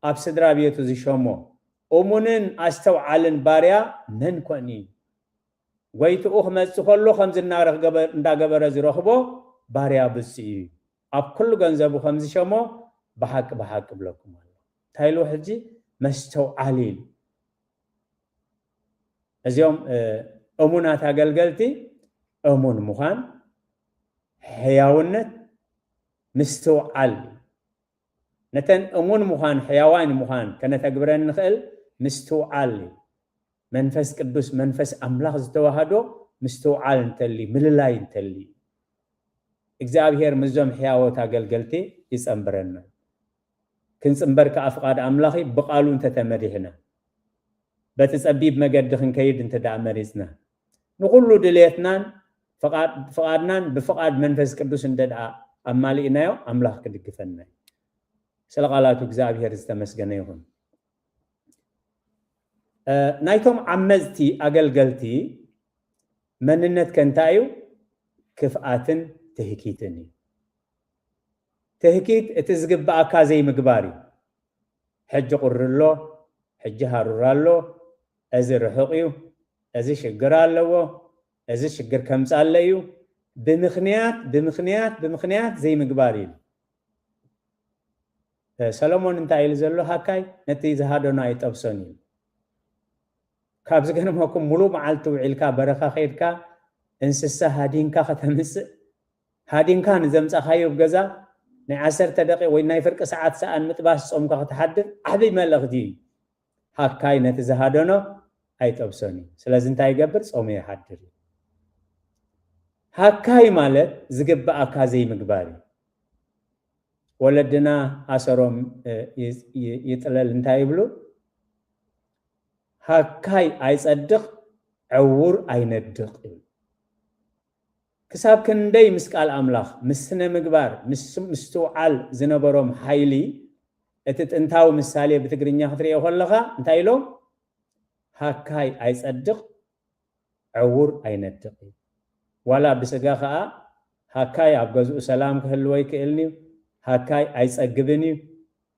ኣብ ስድራ ቤቱ ዝሸሞ እሙንን ኣስተውዓልን ባርያ መን ኮን እዩ? ጎይትኡ ክመጽእ ከሎ ከምዚ እናረኽ-፣ ገበ-፣ እንዳገበረ ዝረኽቦ ባርያ ብጽእ እዩ። ኣብ ኩሉ ገንዘቡ ከም ዝሸሞ ብሓቂ ብሓቂ እብለኩም ኣሎ። እንታይ ኢሉ ሕጂ? መስተውዓሊ ኢሉ። እዚኦም፣ እ፣ እሙናት ኣገልገልቲ እሙን ምዃን፣ ሕያውነት፣ ምስትውዓል እዩ። ነተን እሙን ምዃን፣ ሕያዋን ምዃን ከነተግብረን ንኽእል ምስትውዓል እዩ። መንፈስ ቅዱስ፣ መንፈስ ኣምላኽ ዝተዋህዶ ምስትውዓል እንተሊ፣ ምልላይ እንተሊ፣ እግዚኣብሔር ምስዞም ሕያዎት ኣገልገልቲ ይጸንብረና። ክንጽንበር ከኣ ፍቓድ ኣምላኽ እዩ፣ ብቓሉ እንተተመሪሕና። በቲ ጸቢብ መገዲ ክንከይድ እንተ ደኣ መሪጽና፣ ንኹሉ ድልየትናን ፍቓድ-፣ ፍቓድናን ብፍቓድ መንፈስ ቅዱስ እንተ ደኣ ኣማሊእናዮ፣ ኣምላኽ ክድግፈና እዩ። ስለ ቃላቱ እግዚኣብሔር ዝተመስገነ ይኹን። እ፣ ናይቶም ዓመጽቲ ኣገልገልቲ መንነት ከ እንታይ እዩ? ክፍኣትን ትህኪትን እዩ። ትህኪት እቲ ዝግብኣካ ዘይምግባር እዩ። ሕጂ ቁሪ ኣሎ፣ ሕጂ ሃሩር ኣሎ፣ እዚ ርሑቕ እዩ፣ እዚ ሽግር ኣለዎ፣ እዚ ሽግር ከምጻለ እዩ። ብምኽንያት፣ ብምኽንያት፣ ብምኽንያት ዘይምግባር እዩ። እ፣ ሰሎሞን እንታይ ኢሉ ዘሎ? ሃካይ ነቲ ዝሃደኖ ኣይጠብሶን እዩ። ካብ ዝገርመኩም፣ ሙሉእ መዓልቲ ውዒልካ በረኻ ከይድካ እንስሳ ሃዲንካ ከተምጽእ፣ ሃዲንካ ንዘምጻኻዮ ኣብ ገዛ ናይ ዓሰርተ ደቂቕ ወይ ናይ ፍርቂ ሰዓት ሰኣን ምጥባስ ጾምካ ክትሓድር ዓቢ መልእኽቲ እዩ። ሃካይ ነቲ ዝሃደኖ ኣይጠብሶን እዩ። ስለዚ እንታይ ይገብር? ጾሙ ይሓድር እዩ። ሃካይ ማለት ዝግብኣካ ዘይምግባር እዩ። ወለድና ኣሰሮም፣ እ፣ ይ-፣ ይ-፣ ይጥለል እንታይ ይብሉ? ሃካይ ኣይጸድቕ፣ ዕዉር ኣይነድቕ ይብሉ። ክሳብ ክንደይ ምስ ቃል ኣምላኽ፣ ምስ ስነ ምግባር፣ ምስ ምስትውዓል ዝነበሮም ሓይሊ፣ እቲ ጥንታዊ ምሳሌ ብትግርኛ ክትርእዮ ከለኻ እንታይ ኢሎም? ሃካይ ኣይጸድቕ፣ ዕዉር ኣይነድቕ እዩ። ዋላ ብስጋ ኸኣ ሃካይ ኣብ ገዝኡ ሰላም ክህልዎ ኣይክእልን እዩ። ሃካይ ኣይጸግብን እዩ።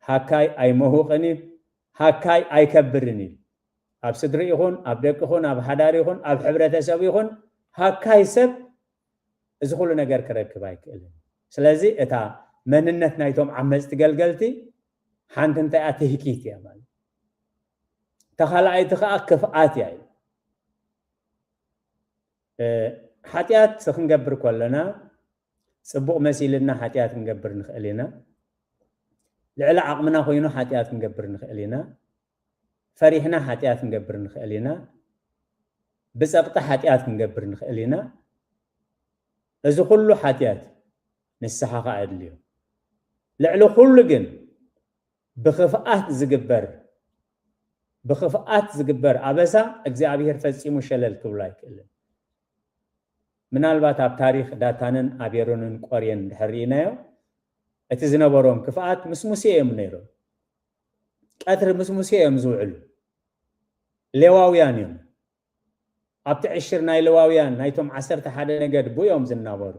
ሃካይ ኣይመሁቕን እዩ። ሃካይ ኣይከብርን እዩ። ኣብ ስድሪ ይኹን፣ ኣብ ደቂ ይኹን፣ ኣብ ሓዳር ይኹን፣ ኣብ ሕብረተሰብ ይኹን፣ ሃካይ ሰብ እዚ ኩሉ ነገር ክረክብ ኣይክእልን። ስለዚ እታ መንነት ናይቶም ዓመጽቲ ገልገልቲ ሓንቲ እንታይ እያ? ትህኪት እያ ማለት። እታ ካልኣይቲ ኸኣ ክፍኣት እያ ኢሉ። እ፣ ሓጢኣት ክንገብር ከለና፣ ጽቡቕ መሲልና ሓጢኣት ክንገብር ንኽእል ኢና። ልዕሊ ዓቕምና ኮይኑ ሓጢኣት ክንገብር ንኽእል ኢና። ፈሪሕና ሓጢኣት ክንገብር ንኽእል ኢና። ብጸቕጢ ሓጢኣት ክንገብር ንኽእል ኢና። እዚ ኩሉ ሓጢኣት እዩ። ንስሓ ኸኣ ኣድልዮ። ልዕሊ ኩሉ ግን ብኽፍኣት ዝግበር፣ ብኽፍኣት ዝግበር ኣበሳ እግዚኣብሔር ፈጺሙ ሸለል ክብሎ ኣይክእልን። ምናልባት ኣብ ታሪኽ ዳታንን ኣቤሮንን ቆርየን እንድሕር ርኢናዮ፣ እቲ ዝነበሮም ክፍኣት ምስ ሙሴ እዮም ነይሮም። ቀትሪ ምስ ሙሴ እዮም ዝውዕሉ። ሌዋውያን እዮም። ኣብቲ ዕሽር ናይ ሌዋውያን ናይቶም ዓሰርተ ሓደ ነገድ ብኡ እዮም ዝናበሩ።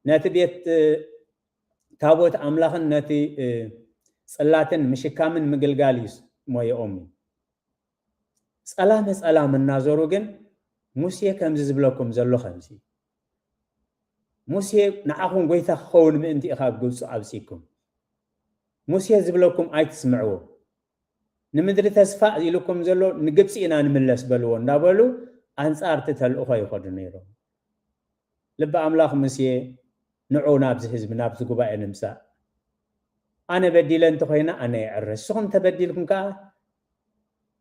ነቲ ቤት፣ እ፣ ታቦት ኣምላኽን ነቲ፣ እ፣ ጽላትን ምሽካምን ምግልጋል እዩ ሞየኦም እዩ። ጸላመ ጸላም እናዞሩ ግን ሙሴ ከምዚ ዝብለኩም ዘሎ ከምዚ፣ ሙሴ ንዓኹም ጎይታ ክኸውን ምእንቲ ኢኻ ኣብ ግብጺ ኣብጺኩም። ሙሴ ዝብለኩም ኣይትስምዕዎ። ንምድሪ ተስፋ ኢሉኩም ዘሎ ንግብጺ ኢና ንምለስ በልዎ እንዳበሉ ኣንጻር እቲ ተልእኾ ይኸዱ ነይሮም። ልቢ ኣምላኽ ሙሴ ንዑ ናብዚ ህዝቢ ናብዚ ጉባኤ ንምፃእ። ኣነ በዲለ እንተኮይነ ኣነ ይዕረ፣ ንስኹም ተበዲልኩም ከዓ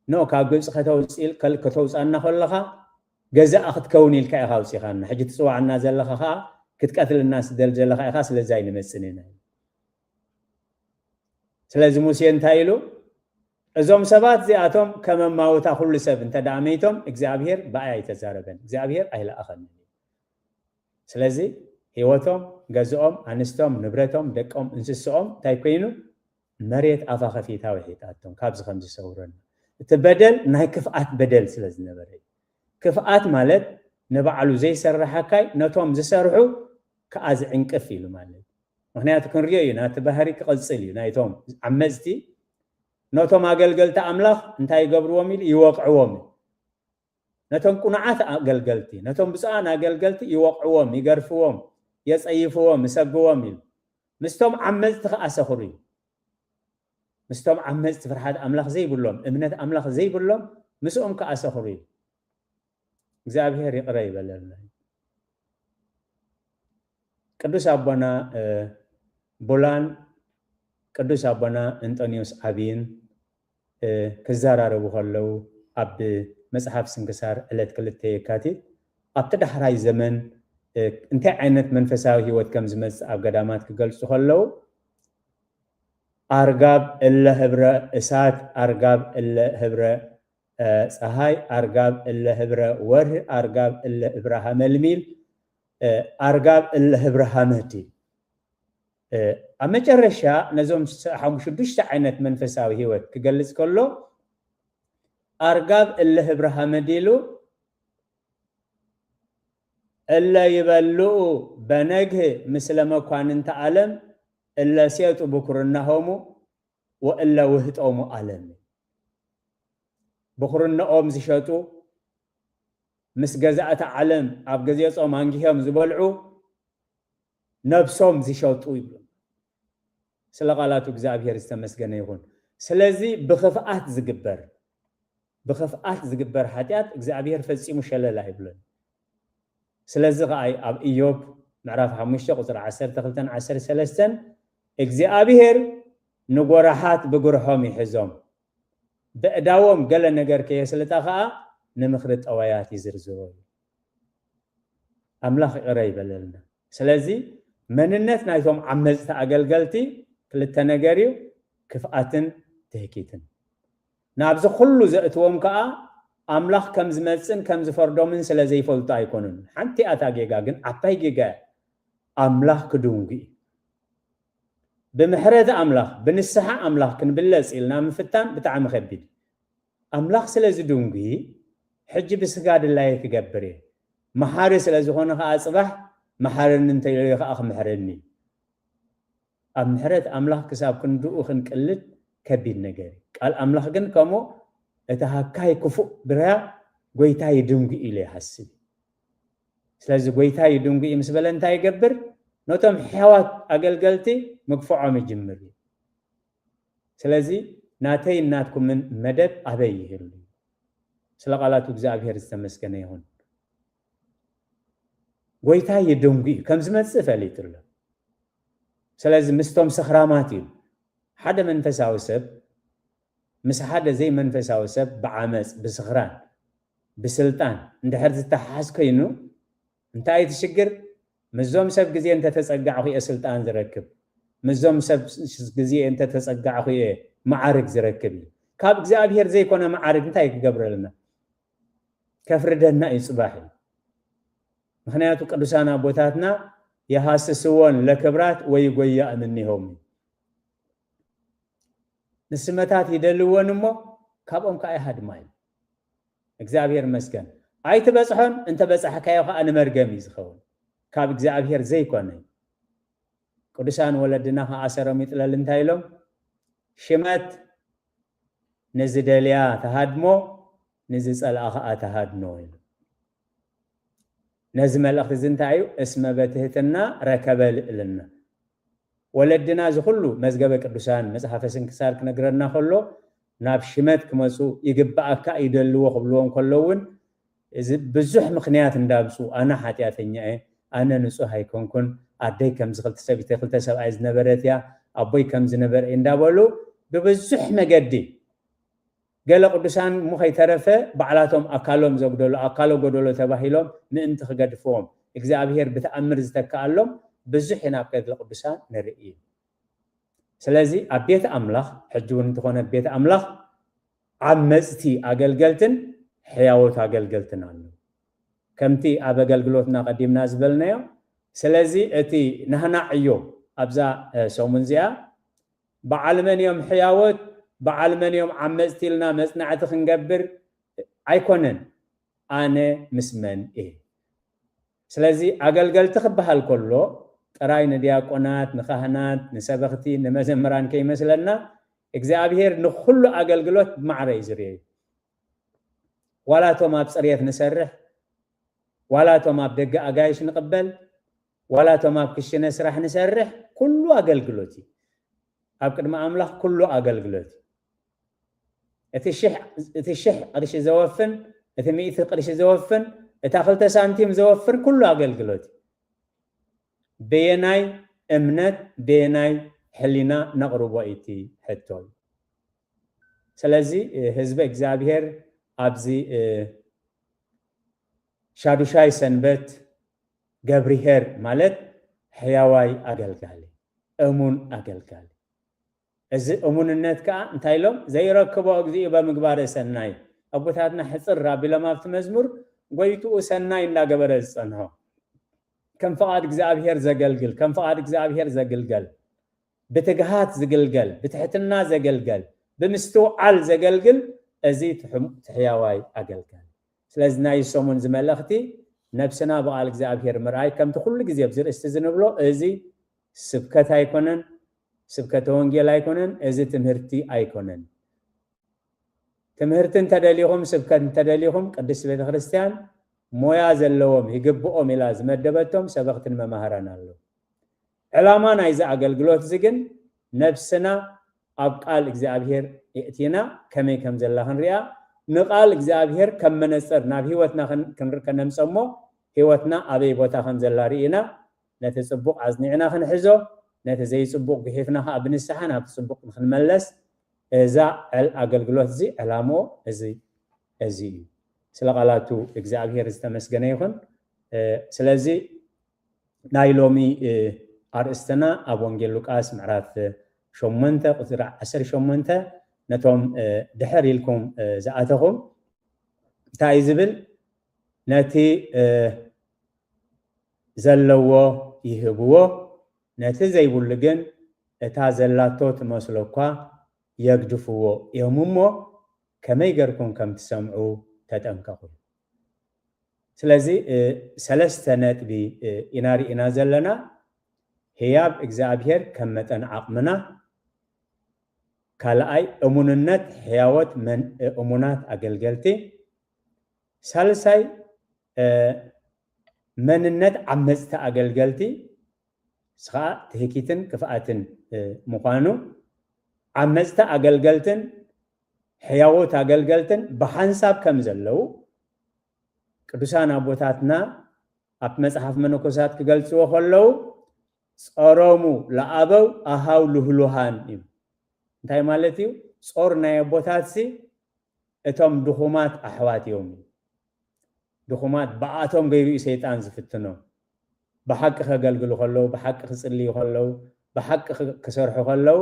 ኖ ካብ ግብፂ ከተውፅኢል- ከል- ከተውፃና ከለኻ ገዛእ ክትከውን ኢልካ ኢኻ ኣውፂኻና። ሕጂ ትፅዋዕና ዘለኻ ከዓ ክትቀትልና ስደል ዘለኻ ኢኻ፣ ስለዚ ኣይንመፅን ኢና። ስለዚ ሙሴ እንታይ ኢሉ? እዞም ሰባት እዚኣቶም ከም ኣማውታ ኩሉ ሰብ እንተ ደኣ መይቶም እግዚኣብሔር ብኣይ ኣይተዛረበን፣ እግዚኣብሔር ኣይለኣኸንን። ስለዚ ህይወቶም፣ ገዝኦም፣ ኣንስቶም፣ ንብረቶም፣ ደቆም፣ እንስስኦም እንታይ ኮይኑ? መሬት ኣፋ ከፊታ ውሒጣቶም። ካብዚ ከም ዝሰውረና እቲ በደል ናይ ክፍኣት በደል ስለ ዝነበረ እዩ። ክፍኣት ማለት ንባዕሉ ዘይሰራሓካይ ነቶም ዝሰርሑ ከዓ ዝዕንቅፍ ኢሉ ማለት እዩ። ምክንያቱ ክንሪኦ እዩ፣ ናቲ ባህሪ ክቐፅል እዩ። ናይቶም ዓመፅቲ ነቶም ኣገልገልቲ ኣምላኽ እንታይ ይገብርዎም ኢሉ? ይወቕዕዎም እዩ። ነቶም ቁኑዓት ኣገልገልቲ፣ ነቶም ብፁዓን ኣገልገልቲ ይወቕዕዎም፣ ይገርፍዎም፣ የፀይፍዎም፣ ይሰግዎም ኢሉ። ምስቶም ዓመፅቲ ከዓ ሰኽሩ እዩ። ምስቶም ዓመፅቲ ፍርሓት ኣምላኽ ዘይብሎም፣ እምነት ኣምላኽ ዘይብሎም ምስኦም ከዓ ሰኽሩ እዩ። እግዚኣብሔር ይቕረ ይበለልና። ቅዱስ ኣቦና ቡላን ቅዱስ ኣቦና እንጠንዮስ ዓብይን ክዘራረቡ ከለዉ ኣብ መፅሓፍ ስንክሳር ዕለት ክልተ የካቲት ኣብቲ ዳሕራይ ዘመን እንታይ ዓይነት መንፈሳዊ ህይወት ከም ዝመፅእ ኣብ ገዳማት ክገልፁ ከለዉ ኣርጋብ እለ ህብረ እሳት ኣርጋብ እለ ህብረ ፀሃይ ኣርጋብ እለ ህብረ ወርህ ኣርጋብ እለ ህብረ ሃመልሚል ኣርጋብ እለ ህብረ ሃመድ። ኣብ መጨረሻ ነዞም ሽዱሽተ ዓይነት መንፈሳዊ ህይወት ክገልፅ ከሎ ኣርጋብ እለ ህብረ ሃመድ ኢሉ እለ ይበልኡ በነግህ ምስለ መኳንንተ ዓለም እለ ሴጡ ብኩርናሆሙ ወእለ ውህጦሙ ዓለም። ብኩርናኦም ዝሸጡ ምስ ገዛእቲ ዓለም ኣብ ገዜጾም ኣንጊሆም ዝበልዑ ነብሶም ዝሸጡ ይብሉ። ስለ ቃላቱ እግዚኣብሔር ዝተመስገነ ይኹን። ስለዚ ብኽፍኣት ዝግበር ብኽፍኣት ዝግበር ሓጢኣት እግዚኣብሔር ፈጺሙ ሸለል ኣይብሎን። ስለዚ ከኣ ኣብ ኢዮብ ምዕራፍ ሓሙሽተ ቁፅሪ ዓሰርተ ክልተን ዓሰርተ ሰለስተን እግዚኣብሔር ንጎራሓት ብጉርሖም ይሕዞም፣ በእዳዎም ገለ ነገር ከየስልጣ ከኣ ንምኽሪ ጠዋያት ይዝርዝሮ እዩ። ኣምላኽ ይቕረ ይበለልና። ስለዚ መንነት ናይቶም ዓመፅቲ ኣገልገልቲ ክልተ ነገር እዩ፣ ክፍኣትን ትህኪትን። ናብዚ ኩሉ ዘእትዎም ከኣ ኣምላኽ ከም ዝመፅን ከም ዝፈርዶምን ስለ ዘይፈልጡ ኣይኮኑን። ሓንቲ ኣታ ጌጋ ግን ዓባይ ጌጋ እያ። ኣምላኽ ክድንጉ እዩ። ብምሕረት ኣምላኽ ብንስሓ ኣምላኽ ክንብለፅ ኢልና ምፍታን ብጣዕሚ ከቢድ። ኣምላኽ ስለ ዝድንጉ ሕጂ ብስጋ ድላየ ክገብር እየ። መሓሪ ስለ ዝኾነ ከዓ ፅባሕ መሓረኒ እንተኢሉ ከዓ ክምሕረኒ እዩ። ኣብ ምሕረት ኣምላኽ ክሳብ ክንድኡ ክንቅልድ ከቢድ ነገር እዩ። ቃል ኣምላኽ ግን ከምኡ እቲ ሃካይ ክፉእ ብርያ ጎይታ ይድንጉ ኢሉ ይሓስብ። ስለዚ ጎይታ ይድንጉ ምስ በለ እንታይ ይገብር? ነቶም ሕያዋት ኣገልገልቲ ምግፍዖም ይጅምር እዩ። ስለዚ ናተይ እናትኩምን መደብ ኣበይ ይህሉ? ስለ ቃላቱ እግዚኣብሔር ዝተመስገነ ይኹን። ጎይታ ይድንጉ እዩ፣ ከም ዝመፅእ ፈሊጡ ኣሎ። ስለዚ ምስቶም ሰኽራማት እዩ። ሓደ መንፈሳዊ ሰብ ምስ ሓደ ዘይመንፈሳዊ ሰብ ብዓመፅ፣ ብስኽራን፣ ብስልጣን እንድሕር ዝተሓሓዝ ኮይኑ እንታይ እቲ ሽግር? ምስዞም ሰብ ግዜ እንተተፀጋዕኹ እየ ስልጣን ዝረክብ፣ ምስዞም ሰብ ግዜ እንተተፀጋዕኹ እየ መዓርግ ዝረክብ እዩ። ካብ እግዚኣብሔር ዘይኮነ መዓርግ እንታይ ክገብረልና? ከፍርደና እዩ ፅባሕ እዩ። ምክንያቱ ቅዱሳን ኣቦታትና የሃስስዎን ለክብራት ወይ ጎያ እምኒሆም እዩ። ንስመታት ይደልወን እሞ ካብኦም ከዓ ይሃድማ እዩ። እግዚኣብሔር መስገን። ኣይትበፅሖን፣ እንተበፃሕካዮ ከዓ ንመርገም እዩ ዝኸውን። ካብ እግዚኣብሔር ዘይኮነ እዩ። ቅዱሳን ወለድና ከዓ ኣሰሮም ይጥለል እንታይ ኢሎም? ሽመት ንዝደልያ ተሃድሞ ንዝፀልኣ ከዓ ተሃድኖ ኢሉ። ነዚ መልእኽቲ እዚ እንታይ እዩ? እስመ በትህትና ረከበ ልዕልና። ወለድና እዚ ኩሉ መዝገበ ቅዱሳን መፅሓፈ ስንክሳር ክነግረና ከሎ ናብ ሽመት ክመፁ ይግባኣካ ይደልዎ ክብልዎ እንከሎ እውን እዚ ብዙሕ ምክንያት እንዳምፁ ኣነ ሓጢኣተኛ እየ፣ ኣነ ንጹህ ኣይኮንኩን፣ ኣደይ ከምዚ ክልተ ሰብእቲ ክልተ ሰብኣይ ዝነበረት እያ፣ ኣቦይ ከም ዝነበረ እዩ እንዳበሉ ብብዙሕ መገዲ ገለ ቅዱሳን እሞ ከይተረፈ ባዕላቶም ኣካሎም ዘጉደሉ ኣካሎ ጎደሎ ተባሂሎም ምእንቲ ክገድፍዎም እግዚኣብሔር ብተኣምር ዝተከኣሎም ብዙሕ ኢና ኣብ ገድለ ቅዱሳን ንርኢ። ስለዚ ኣብ ቤት ኣምላኽ ሕጂ እውን እንተኾነ ቤት ኣምላኽ ዓመፅቲ ኣገልገልትን ሕያዎት ኣገልገልትን ኣለዉ። ከምቲ ኣብ ኣገልግሎትና ቀዲምና ዝበልናዮ። ስለዚ እቲ ናህና ዕዮ ኣብዛ ሰሙን እዚኣ በዓል መን እዮም ሕያዎት፣ በዓል መን እዮም ዓመፅቲ ኢልና መፅናዕቲ ክንገብር ኣይኮነን። ኣነ ምስ መን እየ? ስለዚ ኣገልገልቲ ክበሃል ከሎ ጥራይ ንዲያቆናት፣ ንካህናት፣ ንሰበኽቲ፣ ንመዘምራን ከይመስለና እግዚኣብሔር ንኩሉ ኣገልግሎት ብማዕረ እዩ ዝርእዩ። ዋላ እቶም ኣብ ፅርየት ንሰርሕ፣ ዋላ እቶም ኣብ ደገ ኣጋይሽ ንቕበል፣ ዋላ እቶም ኣብ ክሽነ ስራሕ ንሰርሕ፣ ኩሉ ኣገልግሎት እዩ። ኣብ ቅድሚ ኣምላኽ ኩሉ ኣገልግሎት እዩ። እቲ ሽሕ ቅርሺ ዘወፍን፣ እቲ ሚእቲ ቅርሺ ዘወፍን፣ እታ ክልተ ሳንቲም ዘወፍን ኩሉ ኣገልግሎት እዩ። በየናይ እምነት በየናይ ሕሊና ነቕርቦ እቲ ሕቶ እዩ። ስለዚ ህዝበ እግዚኣብሔር ኣብዚ ሻዱሻይ ሰንበት ገብርሄር ማለት ሕያዋይ ኣገልጋሊ፣ እሙን ኣገልጋሊ። እዚ እሙንነት ከዓ እንታይ ኢሎም ዘይረክቦ እግዚኡ በምግባረ ሰናይ። ኣቦታትና ሕፅር ኣቢሎም ኣብቲ መዝሙር ጎይትኡ ሰናይ እንዳገበረ ዝፀንሖ ከም ፍቓድ እግዚኣብሔር ዘገልግል ከም ፍቓድ እግዚኣብሔር ዘግልገል ብትግሃት ዝግልገል ብትሕትና ዘገልገል ብምስትውዓል ዘገልግል እዚ ትሕያዋይ ኣገልጋል። ስለዚ ናይ ሰሙን ዝመለኽቲ ነብስና ብቓል እግዚኣብሔር ምርኣይ ከምቲ ኩሉ ግዜ ኣብዚ ርእስቲ ዝንብሎ እዚ ስብከት ኣይኮነን፣ ስብከተ ወንጌል ኣይኮነን፣ እዚ ትምህርቲ ኣይኮነን። ትምህርቲ እንተደሊኹም ስብከት እንተደሊኹም ቅድስቲ ቤተ ክርስቲያን ሞያ ዘለዎም ይግብኦም ኢላ ዝመደበቶም ሰበኽትን መማህራን ኣለዉ። ዕላማ ናይዚ ኣገልግሎት እዚ ግን ነብስና ኣብ ቃል እግዚኣብሔር የእቲና ከመይ ከም ዘላ ክንሪኣ ንቃል እግዚኣብሔር ከም መነፅር ናብ ህይወትና ከነምፀሞ ህይወትና ኣበይ ቦታ ከም ዘላ ርኢና ነቲ ጽቡቕ ኣጽኒዕና ክንሕዞ፣ ነቲ ዘይጽቡቕ ጉሒፍና ከኣ ብንስሓ ናብቲ ጽቡቕ ንክንመለስ፣ እዛ ዕል-፣ ኣገልግሎት እዚ ዕላምኦ እዚ፣ እዚ እዩ። ስለ ቃላቱ እግዚኣብሔር ዝተመስገነ ይኹን። እ፣ ስለዚ ናይ ሎሚ፣ እ፣ ኣርእስትና ኣብ ወንጌል ሉቃስ ምዕራፍ ሸሞንተ ቁጽሪ ዓሰርተ ሸሞንተ ነቶም፣ እ፣ ድሕር ኢልኩም፣ እ፣ ዝኣተኹም እንታይ እዩ ዝብል? ነቲ፣ እ፣ ዘለዎ ይህብዎ፣ ነቲ ዘይብሉ ግን እታ ዘላቶ ትመስሎ እኳ የግድፍዎ እዮም እሞ ከመይ ገርኩም ከም ትሰምዑ ተጠንቀቑ። ስለዚ፣ እ፣ ሰለስተ ነጥቢ፣ እ፣ ኢና ርኢና ዘለና። ህያብ እግዚኣብሔር ከም መጠን ዓቕምና፣ ካልኣይ እሙንነት ሕያወት መን-፣ እ፣ እሙናት ኣገልገልቲ፣ ሳልሳይ፣ እ፣ መንነት ዓመፅቲ ኣገልገልቲ፣ ንሱ ኸዓ ትህኪትን ክፍኣትን፣ እ፣ ምዃኑ፣ ዓመፅቲ ኣገልገልትን ሕያዎት ኣገልገልትን ብሓንሳብ ከም ዘለዉ ቅዱሳን ኣቦታትና ኣብ መጽሓፍ መነኮሳት ክገልጽዎ ከለዉ፣ "ጸሮሙ ለኣበው ኣሃው ልህሉሃን" እዩ። እንታይ ማለት እዩ? ጾር ናይ ኣቦታትሲ እቶም ድኹማት ኣሕዋት እዮም። ድኹማት ብኣቶም ገይሩ እዩ ሰይጣን ዝፍትኖም። ብሓቂ ከገልግሉ ከለዉ፣ ብሓቂ ክጽልዩ ከለዉ፣ ብሓቂ ክ-፣ ክሰርሑ ከለዉ፣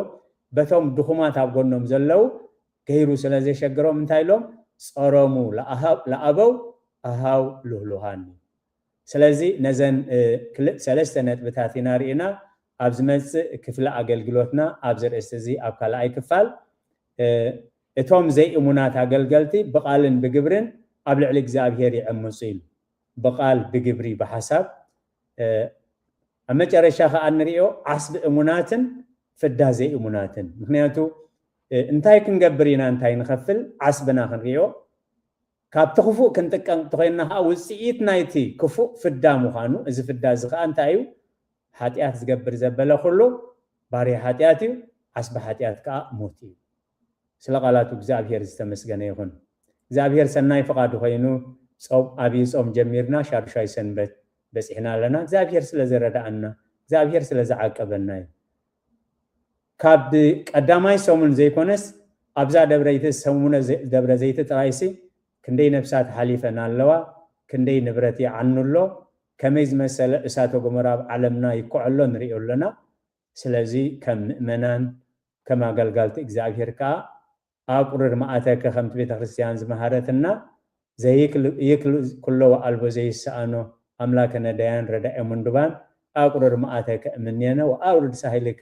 በቶም ድኹማት ኣብ ጎኖም ዘለዉ ገይሩ ስለ ዘሸግሮም እንታይ ኢሎም? "ጸሮሙ ለኣሃው-፣ ለኣበው ኣሃው ልህሉሃን" እዩ። ስለዚ ነዘን፣ እ፣ ክል-፣ ሰለስተ ነጥብታት ኢና ርኢና። ኣብ ዝመጽእ ክፍሊ ኣገልግሎትና ኣብዚ ርእስቲ እዚ ኣብ ካልኣይ ክፋል፣ እ፣ እቶም ዘይእሙናት ኣገልገልቲ ብቓልን ብግብርን ኣብ ልዕሊ እግዚኣብሔር ይዕምጹ ኢሉ። ብቓል፣ ብግብሪ፣ ብሓሳብ፣ እ፣ ኣብ መጨረሻ ከኣ ንርእዮ ዓስቢ እሙናትን ፍዳ ዘይእሙናትን። ምኽንያቱ፣ እ፣ እንታይ ክንገብር ኢና እንታይ ንኸፍል ዓስብና ክንርእዮ ካብቲ ክፉእ ክንጥቀም እንተኾይንና ከዓ ውፅኢት ናይቲ ክፉእ ፍዳ ምዃኑ፣ እዚ ፍዳ እዚ ከዓ እንታይ እዩ? ሓጢኣት ዝገብር ዘበለ ኩሉ ባርያ ሓጢኣት እዩ፣ ዓስቢ ሓጢኣት ከዓ ሞት እዩ። ስለ ቃላቱ እግዚኣብሔር ዝተመስገነ ይኹን። እግዚኣብሔር ሰናይ ፍቓዱ ኮይኑ ጾም፣ ኣብይ ጾም ጀሚርና ሻዱሻይ ሰንበት በፂሕና ኣለና። እግዚኣብሔር ስለ ዝረዳኣና፣ እግዚኣብሔር ስለ ዝዓቀበና እዩ። ካብ ቀዳማይ ሰሙን ዘይኮነስ ኣብዛ ደብረ ዘይት-፣ ሰሙነ ዘ-፣ ደብረ ዘይት ጥራይሲ ክንደይ ነፍሳት ሓሊፈን ኣለዋ፣ ክንደይ ንብረት ይዓኑ ኣሎ፣ ከመይ ዝመሰለ እሳተ ጎመራ ኣብ ዓለምና ይኮዐ ኣሎ ንሪኦ ኣለና። ስለዚ ከም ምእመናን፣ ከም ኣገልጋልቲ እግዚኣብሔር ከዓ ኣቁርር መኣተከ ከምቲ ቤተ ክርስቲያን ዝመሃረትና ዘይክል-፣ ይክል ኩሎ ወኣልቦ ዘይሰኣኖ ኣምላከ ነዳያን ረዳኤ ምንዱባን ኣቁርር መኣተከ እምኔነ ወኣውርድ ሳህልከ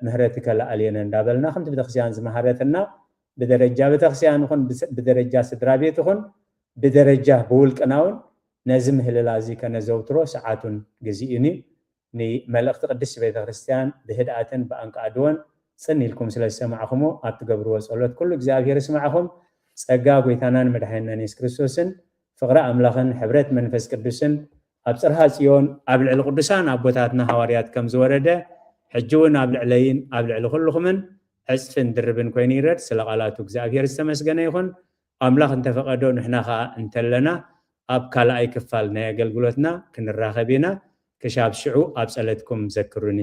ምህረትከ ለኣልየነ እንዳበልና ከምቲ ቤተክርስቲያን ዝመሃረትና ብደረጃ ቤተክርስቲያን ይኹን ብስ-፣ ብደረጃ ስድራ ቤት ይኹን ብደረጃ ብውልቅና እውን ነዚ ምህልላ እዚ ከነዘውትሮ ሰዓቱን ግዚኡን እዩ። ንመልእኽቲ ቅድስቲ ቤተክርስቲያን ብህድኣትን ብኣንቃዕድዎን ጽን ኢልኩም ስለ ዝሰማዕኹሞ ኣብ ትገብርዎ ጸሎት ኩሉ እግዚኣብሔር ይስማዕኹም። ጸጋ ጎይታናን መድሓኒናን የሱስ ክርስቶስን ፍቕሪ ኣምላኽን ሕብረት መንፈስ ቅዱስን ኣብ ጽርሃ ጽዮን ኣብ ልዕሊ ቅዱሳን ኣቦታትና ሃዋርያት ከም ዝወረደ ሕጂ እውን ኣብ ልዕለይን ኣብ ልዕሊ ኩልኹምን ዕጽፍን ድርብን ኮይኑ ይረድ። ስለ ቃላቱ እግዚኣብሔር ዝተመስገነ ይኹን። ኣምላኽ እንተፈቐዶ ንሕና ኸኣ እንተለና ኣብ ካልኣይ ክፋል ናይ ኣገልግሎትና ክንራኸብ ኢና። ክሻብ ሽዑ ኣብ ጸለትኩም ዘክሩኒ።